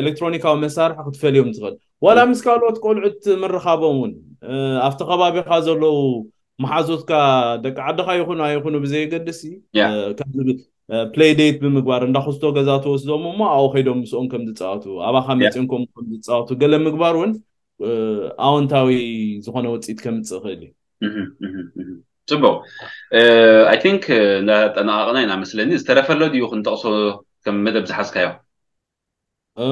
ኤሌክትሮኒካዊ መሳርሒ ክትፈልዮም ትኽእል። ዋላ እዋ። ምስ ካልኦት ቆልዑት ምርኻቦም እውን፣ እ፣ ኣብቲ ከባቢኻ ዘለዉ መሓዙትካ ደቂ ዓድኻ ይኹኑ ኣይኹኑ ብዘየገድስ እ፣ ከምዚ ብ- እ፣ ፕሌይ ዴት ብምግባር እንዳ ክስቶ ገዛ ትወስዶም እሞ ኣብኡ ከይዶም ምስኦም ከም ዝፃወቱ ኣባኻ መፂኦም ከም ከም ዝፃወቱ ገለ ምግባር እውን እ፣ ኣወንታዊ ዝኾነ ውፅኢት ከምፅእ ይኽእል እዩ። ጽቡቅ። I think እንዳጠናቀቅና ኢና መስለኒ። ዝተረፈሎ ድዩ ክንጠቅሶ ከም መደብ ዝሓዝካዮ? እ፣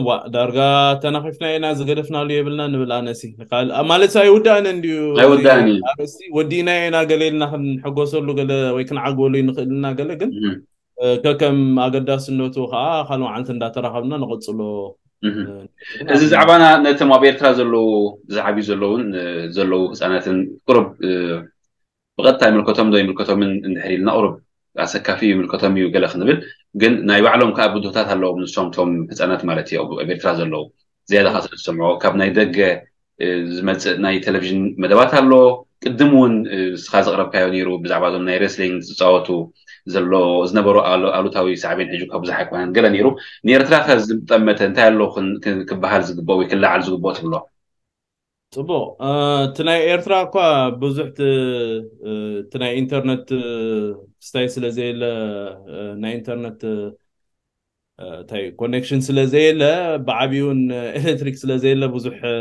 ዋ ዳርጋ ተናኺፍና ኢና ዝገደፍናሉ የብልና ንብል ኣነሲ። ካልእ ማለት ኣይውዳእን እንድዩ። ኣይውዳእን እዩ። ኣርእስቲ ወዲእና ኢና ገለ ኢልና ክንሕጎሰሉ ገለ ወይ ክንዓግበሉ ንኽእል ኢና ገለ ግን እም፣ እ፣ ከከም ኣገዳስነቱ ከዓ ካልእ መዓልቲ እንዳተራኸብና ንቐፅሎ። እም። እ፣ እዚ ዛዕባና ነቶም ኣብ ኤርትራ ዘለዉ ዝዓብዩ ዘለውን እ፣ ዘለዉ ህፃናትን ቁሩብ እ፣ ብቐጥታ ይምልከቶም ዶ ይምልከቶምን እንድሕር ኢልና ቁሩብ ኣሰካፊ ይምልከቶም እዩ ገለ ክንብል ግን ናይ ባዕሎም ከዓ ብድሆታት ኣለዎም ንሶም ቶም ህፃናት ማለት እዩ ኣብ ኤርትራ ዘለዉ ዝያዳ ከዓ ስለ ዝሰምዖ ካብ ናይ ደገ እ፣ ዝመፅእ ናይ ቴሌቪዥን መደባት ኣሎ። ቅድም እውን እ፣ ንስኻ ዘቕረብካዮ ነይሩ ብዛዕባ እዞም ናይ ሬስሊንግ ዝፃወቱ ዘሎ ዝነበሩ ኣሉ- ኣሉታዊ ሳዕቤን ሕጂ እኳ ብዙሕ ኣይኮነን ገለ ነይሩ። ንኤርትራ ከ ዝጠመተ እንታይ ኣሎ ክን- ክን- ክበሃል ዝግብኦ ወይ ክለዓል ዝግብኦ ትብሎ? ፅቡቅ እ፣ እቲ ናይ ኤርትራ እኳ ብዙሕ ት- እ፣ እቲ ናይ ኢንተርነት እ፣ ክስታይ ስለ ዘየለ እ፣ ናይ ኢንተርነት እ፣ እ፣ እንታይ ኮኔክሽን ስለ ዘየለ ብዓብዩን ኤሌክትሪክ ስለ ዘየለ ብዙሕ እ፣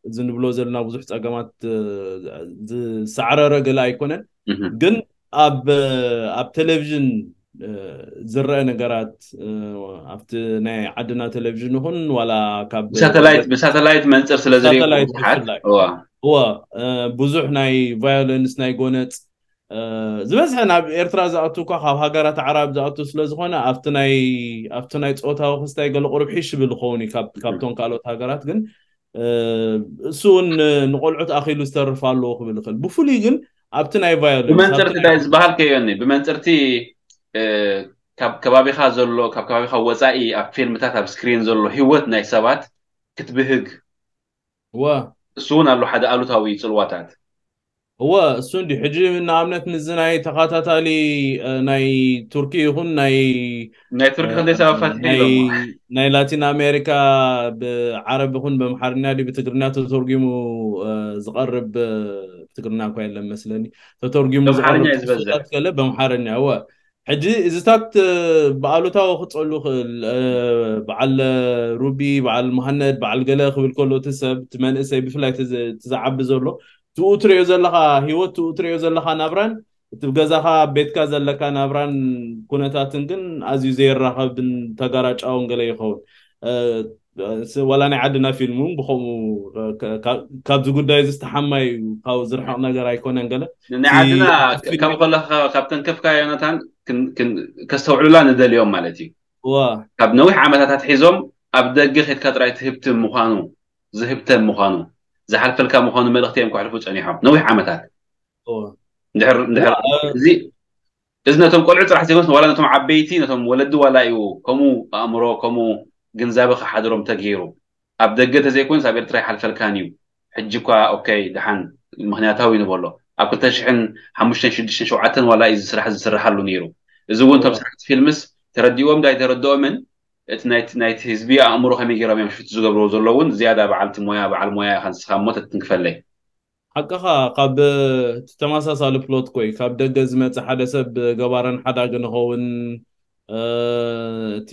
እዚ ንብሎ ዘለና ብዙሕ ፀገማት እ፣ ዝሳዕረረ ገለ ኣይኮነን። እህ። ግን ኣብ ኣብ ቴሌቪዥን እ፣ ዝረአ ነገራት እ፣ ኣብቲ ናይ ዓድና ቴሌቪዥን ይኹን ዋላ ካብ ብሳተላይት ብሳተላይት መንፅር ስለ ዝሪኦ ሳተላይት ብዙሓት ብፍላይ። እዋ እወ እ፣ ብዙሕ ናይ ቫዮለንስ ናይ ጎነፅ እ፣ ዝበዝሐ ናብ ኤርትራ ዝኣቱ እኳ ካብ ሃገራት ኣዕራብ ዝኣቱ ስለ ዝኾነ ኣብቲ ናይ ኣብቲ ናይ ፆታዊ ክስታይ ገለ ቁሩብ ሒሽ ይብል ይኸውን እዩ ካብ ካብቶም ካልኦት ሃገራት ግን እ፣ እሱ እውን ንቆልዑት ኣኺሉ ዝተርፍ ኣለዎ ክብል ይኽእል። ብፍሉይ ግን ኣብቲ ናይ ቫዮለንስ ኣብቲ ብመንፅርቲ ናይ እንታይ ዝበሃል ከዮኒ ብመንፅርቲ እ፣ ካብ ከባቢኻ ዘሎ ካብ ከባቢኻ ወፃኢ ኣብ ፊልምታት ኣብ ስክሪን ዘሎ ህይወት ናይ ሰባት ክትብህግ እወ እሱ እውን ኣሎ ሓደ ኣሉታዊ ፅልዋታት። እወ እሱ እንዲ ሕጂ ንኣብነት ምዚ ናይ ተኸታታሊ እ፣ ናይ ቱርኪ ይኹን ናይ ናይ ቱርኪ እ፣ ክንደይ ሰባት ፋቲሑ ናይ ኢሎሞ? ናይ ላቲን ኣሜሪካ ብዓረብ ይኹን በምሓርኛ ድዩ ብትግርኛ ተተርጉሙ እ፣ ዝቐርብ እ፣ ብትግርኛ እኳ የለን መስለኒ ተተርጉሙ በምሓርኛ ዝቐርብ እዩ ዝበዝሕ። ክስታት ገለ በምሓርኛ እወ ሕጂ እዚታት እ፣ ብኣሉታዊ ክፀሉ ይኽእል እ፣ በዓል ሩቢ በዓል መሃነድ በዓል ገለ ክብል ከሎ እቲ ሰብ እቲ መንእሰይ ብፍላይ እቲ ዝ- እቲ ዝዓቢ ዘሎ ትኡ ትሪኦ ዘለኻ ህይወት ትኡ ትሪኦ ዘለኻ ናብራን እቲ ገዛኻ ቤትካ ዘለካ ናብራን ኩነታትን ግን ኣዝዩ ዘይራኸብን ተጋራጫውን ገለ ይኸውን እ፣ ስ- ዋላ ናይ ዓድና ፊልም እውን ብኸምኡ እ፣ ካ- ካ- ካብዚ ጉዳይ እዚ ዝተሓማይ እዩ ካብ ዝርሕቕ ነገር ኣይኮነን ገለ ናይ እቲ ዓድና እቲ ፊልም ካብ ከለኻ ካብ ተንከፍካ ዮናታን ክን- ክን- ከስተውዕሉላ ንደልዮም ማለት እዩ። እዋ ካብ ነዊሕ ዓመታት ኣትሒዞም ኣብ ደገ ኬድካ ጥራይ ትህብትም ምዃኑ ዝህብተም ምዃኑ ዝሓልፈልካ ምዃኑ መልእኽቲ እዮም ከሕልፉ ፀኒሖም ነዊሕ ዓመታት። እዋ እንድሕር እንድሕር እዋ እ፣ እዚ እዚ ነቶም ቆልዑ ጥራሕ ዘይኮነስ ዋላ ነቶም ዓበይቲ ነቶም ወለዲ ዋላ እዩ ከምኡ ኣእምሮ ከምኡ ግንዛበ ክሓድሮም ተገይሩ። ኣብ ደገ ተዘይኮይኑስ ኣብ ኤርትራ ይሓልፈልካን እዩ። ሕጂ እኳ ኦኬ ደሓን ምኽንያታዊ ንበሎ ኣብ ክልተ ሽሕን ሓሙሽተን ሽዱሽተን ሸውዓተን ዋላ እዩ እዚ ስራሕ ዝስርሓሉ ነይሩ። እዚ እውን እቶም እዋ ስራሕቲ ፊልምስ ተረዲእዎም ዳይተረድኦምን እቲ ናይቲ ናይቲ ህዝቢ ኣእምሮ ከመይ ገይሮም እዮም ሽፍቲ ዝገብርዎ ዘለውን ዝያዳ በዓልቲ ሞያ በዓል ሞያ ኢኻ ንስኻ እሞ ተትንክፈለይ። ሓቅኻ ካብ እቲ ተመሳሳሊ ፕሎት ኮይ ካብ ደገ ዝመፀ ሓደ ሰብ ገባርን ሓዳግ ንኸውን እ፣ እቲ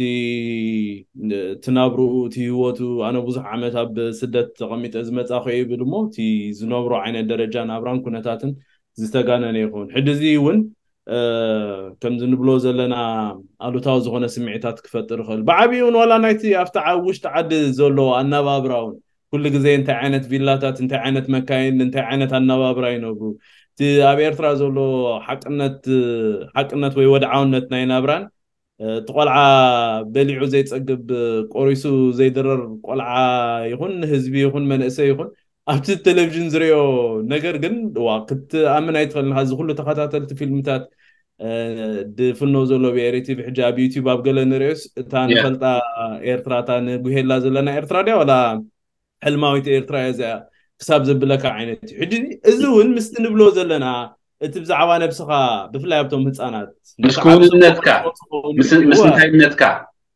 እቲ ናብርኡ እቲ ህይወቱ ኣነ ብዙሕ ዓመት ኣብ ስደት ተቐሚጠ ዝመፃኹ እየ ይብል እሞ እቲ ዝነብሮ ዓይነት ደረጃ ናብራን ኩነታትን ዝተጋነነ ይኸውን ሕጂ እዚ እውን እ፣ ከምዚ ንብሎ ዘለና ኣሉታዊ ዝኾነ ስምዒታት ክፈጥር ይኽእል ብዓብኡ እውን ዋላ ናይቲ ኣብቲ ዓ- ውሽጢ ዓዲ ዘሎ ኣነባብራ እውን ኩሉ ግዜ እንታይ ዓይነት ቪላታት እንታይ ዓይነት መካይን እንታይ ዓይነት ኣነባብራ ይነብሩ እቲ ኣብ ኤርትራ ዘሎ ሓቅነት ሓቅነት ወይ ወድዓውነት ናይ ናብራን እቲ ቆልዓ በሊዑ ዘይፀግብ ቆሪሱ ዘይድረር ቆልዓ ይኹን ህዝቢ ይኹን መንእሰይ ይኹን ኣብቲ ቴሌቪዥን ዝሪኦ ነገር ግን ዋ ክትኣምን ኣይትኽእልን እዚ ኩሉ ተኸታተልቲ ፊልምታት ድፍኖ ዘሎ ብኤሪ ቲቪ ሕጂ ኣብ ዩቲዩብ ኣብ ገለ ንሪኦስ እታ ንፈልጣ ኤርትራ እታ ንጉሄላ ዘለና ኤርትራ ድያ ዋላ ሕልማዊት ኤርትራ እያ እዚኣ ክሳብ ዘብለካ ዓይነት እዩ ሕጂ እዚ እውን ምስቲ ንብሎ ዘለና እቲ ብዛዕባ ነብስኻ ብፍላይ ኣብቶም ህፃናት ምስ ክውንነትካ ምስ እንታይነትካ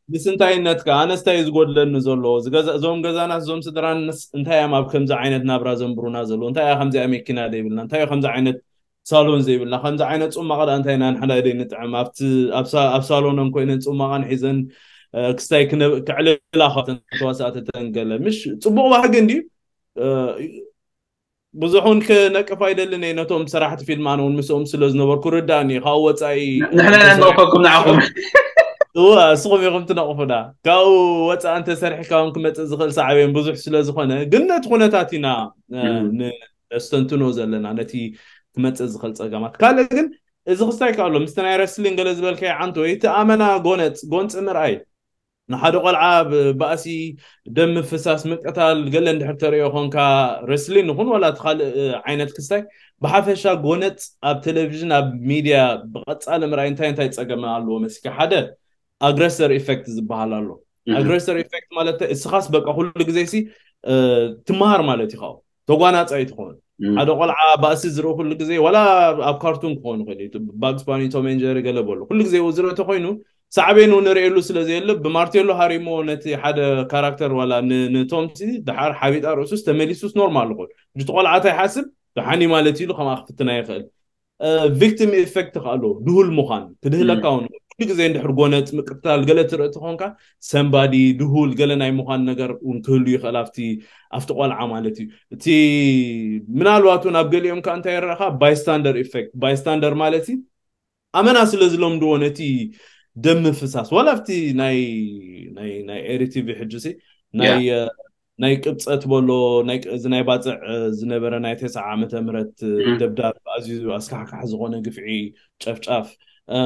ምስ እንታይነትካ ኣነስ እንታይ እዩ ዝጎድለኒ ዘሎ? ዝገዛ-፣ እዞም ገዛናስ እዞም ስድራንስ እንታይ እዮም ኣብ ከምዚ ዓይነት ናብራ ዘንብሩና ዘለዉ? እንታይ እያ ከምዚኣ መኪና ዘይብልና? እንታይ እዩ ከምዚ ዓይነት ሳሎን ዘይብልና? ከምዚ ዓይነት ጽማቕ ደኣ እንታይ ኢና ንሕና ደይ ንጥዕም? ኣብቲ፣ ኣብ ሳ-፣ ኣብ ሳሎኖም ኮይነን ጽማቐን ሒዘን፣ እ፣ ክስታይ ክነ-፣ ክዕልላ ካብተን ተዋሳእቲ ተንገለ። ምሽ ጽቡቕ ባህጊ እንድዩ። እ፣ ብዙሕ እውን ክነቅፍ ኣይደልን እየ። ነቶም ሰራሕቲ ፊልም ኣነ እውን ምስኦም ስለ ዝነበርኩ ርዳእኒ እዩ። ካብኡ ወጻኢ ንሕና ኢና እንተሰሪሑ ንወፈኩም ንዓኹም። እወ፣ ንስኹም ኢኹም ትነቕፉና። ካብኡ ወጻኢ እንተሰሪሕካ እውን ክመጽእ ዝኽእል ሳዕቤን ብዙሕ ስለ ዝኾነ፣ ግን ነቲ ኩነታት ኢና፣ እ፣ እም። ን-፣ ነስተንትኖ ዘለና፣ ነቲ ክመጽእ ዝኽእል ጸገማት። ካልእ ግን እዚ ክስታይ ከ ኣሎ፣ ምስቲ ናይ ረስሊን ገለ ዝበልካዮ ዓንቶ፣ እቲ ኣመና ጎነጽ-፣ ጎንጺ ምርኣይ፣ ንሓደ ቆልዓ ብ-፣ ባእሲ፣ ደም ምፍሳስ፣ ምቅታል፣ ገለ እንድሕር ተርእዮ ኾንካ፣ ረስሊን ይኹን ዋላ እቲ ካልእ፣ እ፣ ዓይነት ክስታይ፣ ብሓፈሻ ጎነጽ ኣብ ቴሌቪዥን፣ ኣብ ሚድያ ብቐጻሊ ምርኣይ እንታይ እንታይ ጸገም ኣለዎ መሲልካ? ሓደ፣ ኣግረሰር ኢፌክት ዝበሃል ኣሎ። እም። ኣግረሰር ኢፌክት ማለት እስኻስ በቃ ኩሉ ግዜ ሲ፣ እ፣ ትመሃር ማለት እዩ። ካብኡ ተጓናጻይ ትኸውን። እም። ሓደ ቆልዓ ባእሲ ዝርኢ ኩሉ ግዜ፣ ዋላ ኣብ ካርቱን ክኸውን ይኽእል እዩ። ባግስ ባኒ፣ ቶም ኤንድ ጀሪ ገለ በሉ። ኩሉ ግዜ ዝርኢ ተኾይኑ፣ ሳዕቤኑ ንርእየሉ ስለ ዘየለ፣ ብማርቴሎ ሃሪሞ ነቲ ሓደ ካራክተር ዋላ ን-፣ ንቶም ሲ ደሓር ሓቢጣ ርእሱስ ተመሊሱስ ኖርማል ይኾን። እቲ ቆልዓ እንታይ ይሓስብ? ደሓን እዩ ማለት ኢሉ ከምኣ ክፍትና ይኽእል። እ፣ ቪክቲም ኢፌክት ከ ኣሎ፣ ድሁል ምዃን፣ ክድህለካ እም። እውን። ኩሉ ግዜ እንድሕር ጎነጽ፣ ምቅታል፣ ገለ ትርኢ ተኾንካ፣ ሰምባዲ፣ ድሁል፣ ገለ ናይ ምዃን ነገር እውን ክህሉ ይኽእል ኣብቲ፣ ኣብቲ ቆልዓ ማለት እዩ። እቲ ምናልባት እውን ኣብ ገሊኦም ከ እንታይ ይረኣኻ? ባይስታንደር ኢፌክት። ባይስታንደር ማለት እዩ፣ ኣመና ስለ ዝለምድዎ ነቲ ደም ምፍሳስ፣ ዋላ ኣብቲ ናይ፣ ናይ፣ ናይ ኤሪ ቲቪ ሕጂ ሲ፣ ናይ፣ ያ። እ፣ ናይ ቅብጸት በሎ፣ ናይ ቅ-፣ እዚ ናይ ባጽዕ፣ እ፣ ዝነበረ ናይ ተስዓ ዓመተ ምህረት፣ እ፣ እም። ደብዳብ፣ ኣዝዩ ኣስካሕካሒ ዝኾነ ግፍዒ፣ ጨፍጫፍ፣ እ፣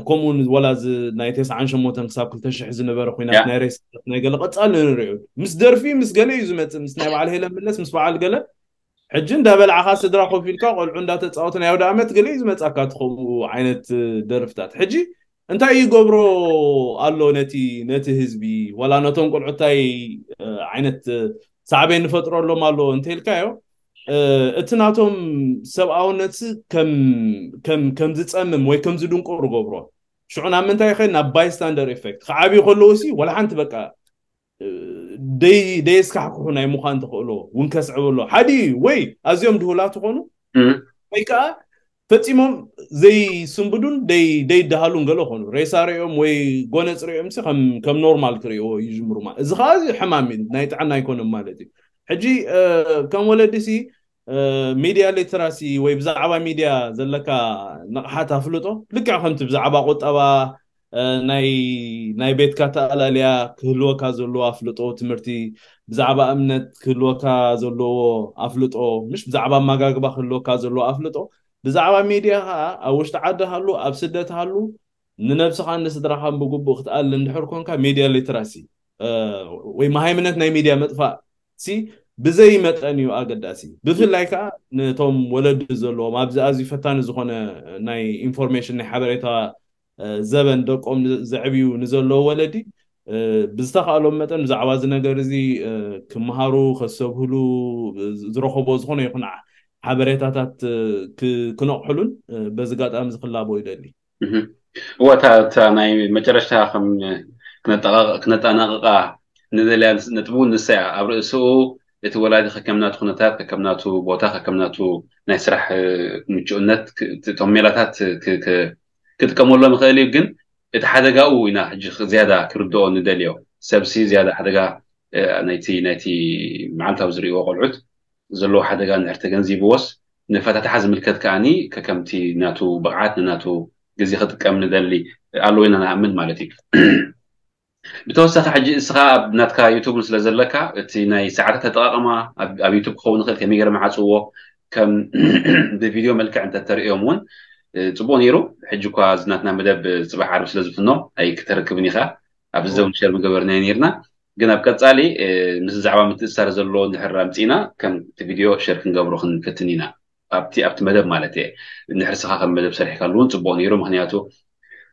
ከምኡ እውን ዋላ እዚ ናይ ተስዓን ሸሞንተን ክሳብ ክልተ ሽሕ ዝነበረ ኲናት ያ። ናይ ሬሳ፣ ናይ ገለ ቀጻሊ ንርእዮ። ምስ ደርፊ፣ ምስ ገለ እዩ ዝመጽእ፣ ምስ ናይ በዓል ሄለን መለስ፣ ምስ በዓል ገለ። ሕጂ እንዳበላዕኻ ስድራ ኮፍ ኢልካ ቆልዑ እንዳተጻወቱ ናይ ኣውደ ዓመት ገለ እዩ ዝመጻካ እቲ ከምኡ ዓይነት፣ እ፣ ደርፍታት። ሕጂ እንታይ ይገብሮ ኣሎ ነቲ፣ ነቲ ህዝቢ? ዋላ ነቶም ቆልዑ እንታይ፣ እ፣ ዓይነት፣ እ፣ ሳዕቤን ንፈጥረሎም ኣሎ እንተኢልካዮ፣ እ፣ እቲ ናቶም ሰብኣውነት ከም፣ ከም፣ ከም ዝጸምም ወይ ከም ዝድንቁር ይገብሮ። ሽዑ ናብ ምንታይ ይኸይድ? ናብ ባይስታንደር ኢፌክት። ክዓብዩ ከለዉ ሲ ዋላ ሓንቲ በቃ፣ እ፣ ደይ-፣ ደየስካሕክሑ ናይ ምዃን ተኽእሎ እውን ከስዕብ ኣሎ። ሓደ ወይ ኣዝዮም ድሁላት ይኾኑ፣ እም። ወይ ከዓ ፈጺሞም ዘይስንብዱን ደይ-፣ ደይደሃሉን ገለ ኾኑ። ሬሳ ርእዮም ወይ ጎነጽ ርእዮም ሲ ከም፣ ከም ኖርማል ክርእይዎ ይጅምሩ ማለት። እዚ ከዓ እዚ ሕማም እዩ፣ ናይ ጥዕና ኣይኮነን ማለት እዩ። ሕጂ፣ እ፣ ከም ወለዲ ሲ፣ እ፣ ሚድያ ሊትራሲ ወይ ብዛዕባ ሚድያ ዘለካ ንቕሓት ኣፍልጦ፣ ልክዕ ከምቲ ብዛዕባ ቁጠባ፣ እ፣ ናይ፣ ናይ ቤትካ ኣተኣላልያ ክህልወካ ዘለዎ ኣፍልጦ፣ ትምህርቲ፣ ብዛዕባ እምነት ክህልወካ ዘለዎ ኣፍልጦ፣ ምሽ ብዛዕባ ኣመጋግባ ክህልወካ ዘለዎ ኣፍልጦ፣ ብዛዕባ ሚድያ ኸዓ ኣብ ውሽጢ ዓዲ ሃሉ፣ ኣብ ስደት ሃሉ፣ ንነብስኻን ንስድራኻን ብግቡእ ክትኣሊ እንድሕር ኮንካ፣ ሚድያ ሊትራሲ፣ እ፣ ወይ መሃይምነት ናይ ሚድያ ምጥፋእ ሲ ብዘይ መጠን እዩ ኣገዳሲ። ብፍላይ ከዓ ነቶም ወለዲ ዘለዎም ኣብዚ ኣዝዩ ፈታኒ ዝኾነ ናይ ኢንፎርሜሽን፣ ናይ ሓበሬታ፣ እ፣ ዘበን ደቆም ን-፣ ዘዕብዩ ንዘለዉ ወለዲ፣ እ፣ ብዝተኻእሎም መጠን ብዛዕባ እዚ ነገር እዚ፣ እ፣ ክመሃሩ፣ ከሰብህሉ፣ እ፣ ዝረኸቦ ዝኾነ ይኹን ሓበሬታታት፣ እ፣ ክ-፣ ክነቕሕሉን፣ እ፣ በዚ ኣጋጣሚ እዚ ክላቦ ይደሊ። እህ። እወ፣ እታ፣ እታ ናይ መጨረሽታ ከም ክነጠቓቕ-፣ ክነጠናቕቓ ንደልያ ንስ-፣ ነጥቢ እውን ንሳ እያ። ኣብ ርእስኡ እቲ ወላዲ ከከም ናቱ ኩነታት፣ ከከም ናቱ ቦታ፣ ከከም ናቱ ናይ ስራሕ፣ እ፣ ምቹእነት ክ-፣ እቲ፣ እቶም ሜላታት ክ-፣ ክ-፣ ክጥቀመሎም ይኽእል እዩ። ግን እቲ ሓደጋኡ ኢና ሕጂ ክ-፣ ዝያዳ ክርድኦ ንደልዮ። ሰብሲ ዝያዳ ሓደጋ፣ እ፣ ናይቲ፣ ናይቲ መዓልታዊ ዝርእይዎ ቆልዑት ዘለዎ ሓደጋ እንድሕር ተገንዚብዎስ፣ ንፈታትሓ ዝምልከት ከኣኒ ከከምቲ ናቱ ብቕዓት ንናቱ ግዜ ክጥቀም ንደሊ ኣለዎ ኢና ንኣምን ማለት እዩ። ብተወሳኺ ሕጂ እስኻ ኣብ ናትካ ዩቱብ ስለ ዘለካ፣ እቲ ናይ ሰዓታት ኣጠቓቕማ ኣብ፣ ኣብ ዩቱብ ክኸውን ይኽእል፣ ከመይ ገይረ መዓጽዎ፣ ከም ብቪድዮ መልክዕ እንተተርእዮም እውን፣ እ፣ ጽቡቕ ነይሩ። ሕጂ እኳ እዚ ናትና መደብ ጽባሕ ዓርቢ ስለ ዝፍኖ ኣይክተረክብን ኢኻ። ኣብዚ እውን ሸር ምገበርናዮ ነይርና። ግን ኣብ ቀጻሊ፣ እ፣ ምስ ዛዕባ ምትእስሳር ዘለዎ እንድሕር ኣምጺእና፣ ከም እቲ ቪድዮ ሸር ክንገብሮ ክንፍትን ኢና። ኣብቲ፣ ኣብቲ መደብ ማለት እየ። እንድሕር ስኻ ከም መደብ ሰሪሕካሉ እውን ጽቡቕ ነይሩ። ምኽንያቱ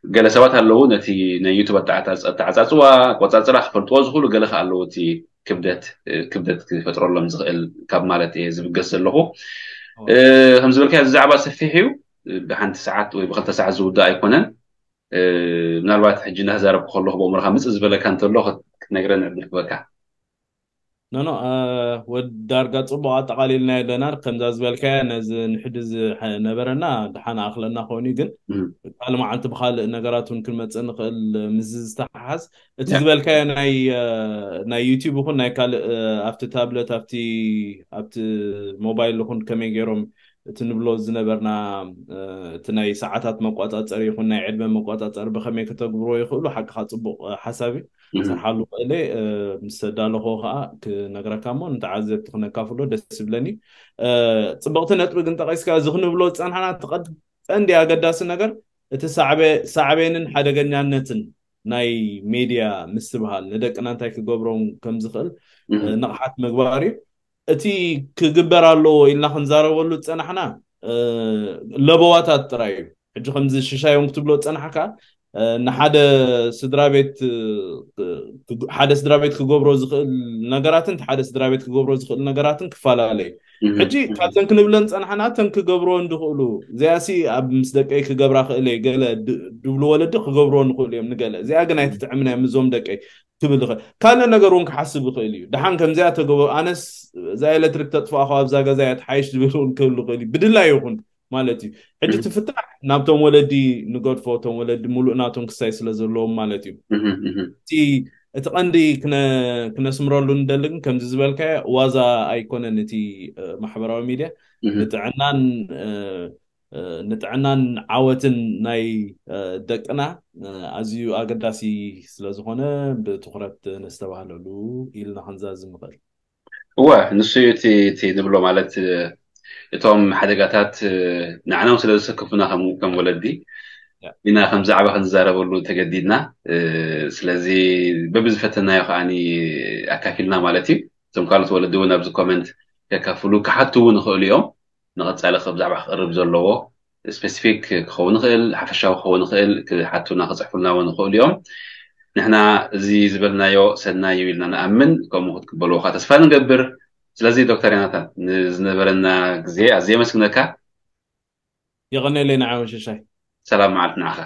ገለ ሰባት ኣለዉ ነቲ ናይ ዩቱብ ኣተዓጻጽ-፣ ኣተዓጻጽዋ፣ ኣቆጻጽራ ክፈልጥዎ ዝኽእሉ፣ ገለ ከኣ ኣለዉ እቲ ክብደት፣ እ፣ ክብደት ክፈጥረሎም ዝኽእል ካብ ማለት እየ ዝብገስ ዘለኹ። ኦ። እ፣ ከም ዝበልካዮ እዚ ዛዕባ ሰፊሕ እዩ። ብሓንቲ ሰዓት ወይ ብኽልተ ሰዓት ዝውዳእ ኣይኮነን። ምናልባት ሕጂ እናተዛረብኩ ከለኹ ብኣእምሮኻ ምፅእ ዝበለካ እንተሎ ክትነግረን ዕድል ክበካ። ኖኖ ወድ ዳርጋ ፅቡቅ ኣጠቃሊልና ኣለና። ከምዛ ዝበልካያ ነዚ ንሕዲ ዝነበረና ድሓን ኣክለና ኮይኑ ግን ካልእ መዓልቲ ብካልእ ነገራት እውን ክንመፅእ ንክእል። ምስ ዝተሓሓዝ እቲ ዝበልካዮ ናይ ዩቲዩብ ይኹን ናይ ካልእ ኣብቲ ታብለት ኣብቲ ኣብቲ ሞባይል ይኹን ከመይ ገይሮም እቲ ንብሎ ዝነበርና እቲ ናይ ሰዓታት መቋፃፀሪ ይኹን ናይ ዕድመ መቋፃፀሪ ብከመይ ከተግብሮ ይኽእሉ ሓቅካ ፅቡቅ ሓሳብ እዩ። ክሰርሓሉ ክእለ ምስ ተዳለኹ ከዓ ክነግረካ እሞ ንተዓዘብቲ ክነካፍሎ ደስ ይብለኒ። ፅብቕቲ ነጥቢ ግን ጠቂስካ እዚ ክንብሎ ዝፀናሕና እቲ ቀንዲ ኣገዳሲ ነገር እቲ ሳዕቤንን ሓደገኛነትን ናይ ሜድያ ምስትብሃል ንደቅና እንታይ ክገብሮም ከምዝኽእል ንቕሓት ምግባር እዩ። እቲ ክግበር ኣለዎ ኢልና ክንዛረበሉ ዝፀናሕና ለበዋታት ጥራይ እዩ። ሕጂ ከምዚ ሽሻዮም ክትብሎ ዝፀናሕካ ንሓደ ስድራ ቤት ሓደ ስድራ ቤት ክገብሮ ዝኽእል ነገራትን ሓደ ስድራ ቤት ክገብሮ ዝኽእል ነገራትን ክፈላለ እዩ። ሕጂ ካብዘን ክንብለን ፀናሕና እተን ክገብርዎ እንድኽእሉ እዚኣሲ ኣብ ምስ ደቀይ ክገብራ ክእል እየ ገለ ድብሉ ወለዲ ክገብርዎ ንኽእሉ እዮም ንገለ እዚኣ ግን ኣይትጥዕምና እዮም እዞም ደቀይ ክብል ይኽእል። ካልእ ነገር እውን ክሓስብ ይኽእል እዩ። ደሓን ከምዚኣ ተገበ ኣነስ እዛ ኤሌክትሪክ ተጥፋእኹ ኣብዛ ገዛ እያ ትሓይሽ ዝብል እውን ክህሉ ይኽእል እዩ። ብድላይ ይኹን ማለት እዩ። ሕጂ ትፍታሕ ናብቶም ወለዲ ንገድፎ እቶም ወለዲ ሙሉእ ናቶም ክሳይ ስለ ዘለዎም ማለት እዩ። እቲ ቀንዲ ክነስምረሉ ንደሊ ግን ከምዚ ዝበልካዮ ዋዛ ኣይኮነን እቲ ማሕበራዊ ሚድያ ንጥዕናን ንጥዕናን ዓወትን ናይ ደቅና ኣዝዩ ኣገዳሲ ስለዝኾነ ብትኹረት ነስተባህለሉ ኢልና ክንዛዝም ንኽእል። እወ ንሱ እዩ እቲ ንብሎ ማለት እቶም ሓደጋታት ንዓናም ስለ ዘሰክፉና ከም ወለዲ ኢና ከም ዛዕባ ክንዛረበሉ ተገዲድና። ስለዚ በብዝፈተናዮ ከዓኒ ኣካፊልና ማለት እዩ። እቶም ካልኦት ወለዲ እውን ኣብዚ ኮመንት ከካፍሉ ክሓቱ እውን ይኽእሉ እዮም። ንቐፃሊ ከብ ዛዕባ ክቕርብ ዘለዎ ስፔሲፊክ ክኸውን ይኽእል ሓፈሻዊ ክኸውን ይኽእል ክሓቱና ክፅሕፉልና እውን ይኽእሉ እዮም። ንሕና እዚ ዝበልናዮ ሰናይ እዩ ኢልና ንኣምን ከምኡ ክትቅበልዎ ከዓ ተስፋ ንገብር። ስለዚ ዶክተር ዮናታን ንዝነበረና ግዜ ኣዝየ የመስግነካ። የቐኔለይ ንዓውን ሽሻይ። ሰላም መዓልቲ ንዓኻ።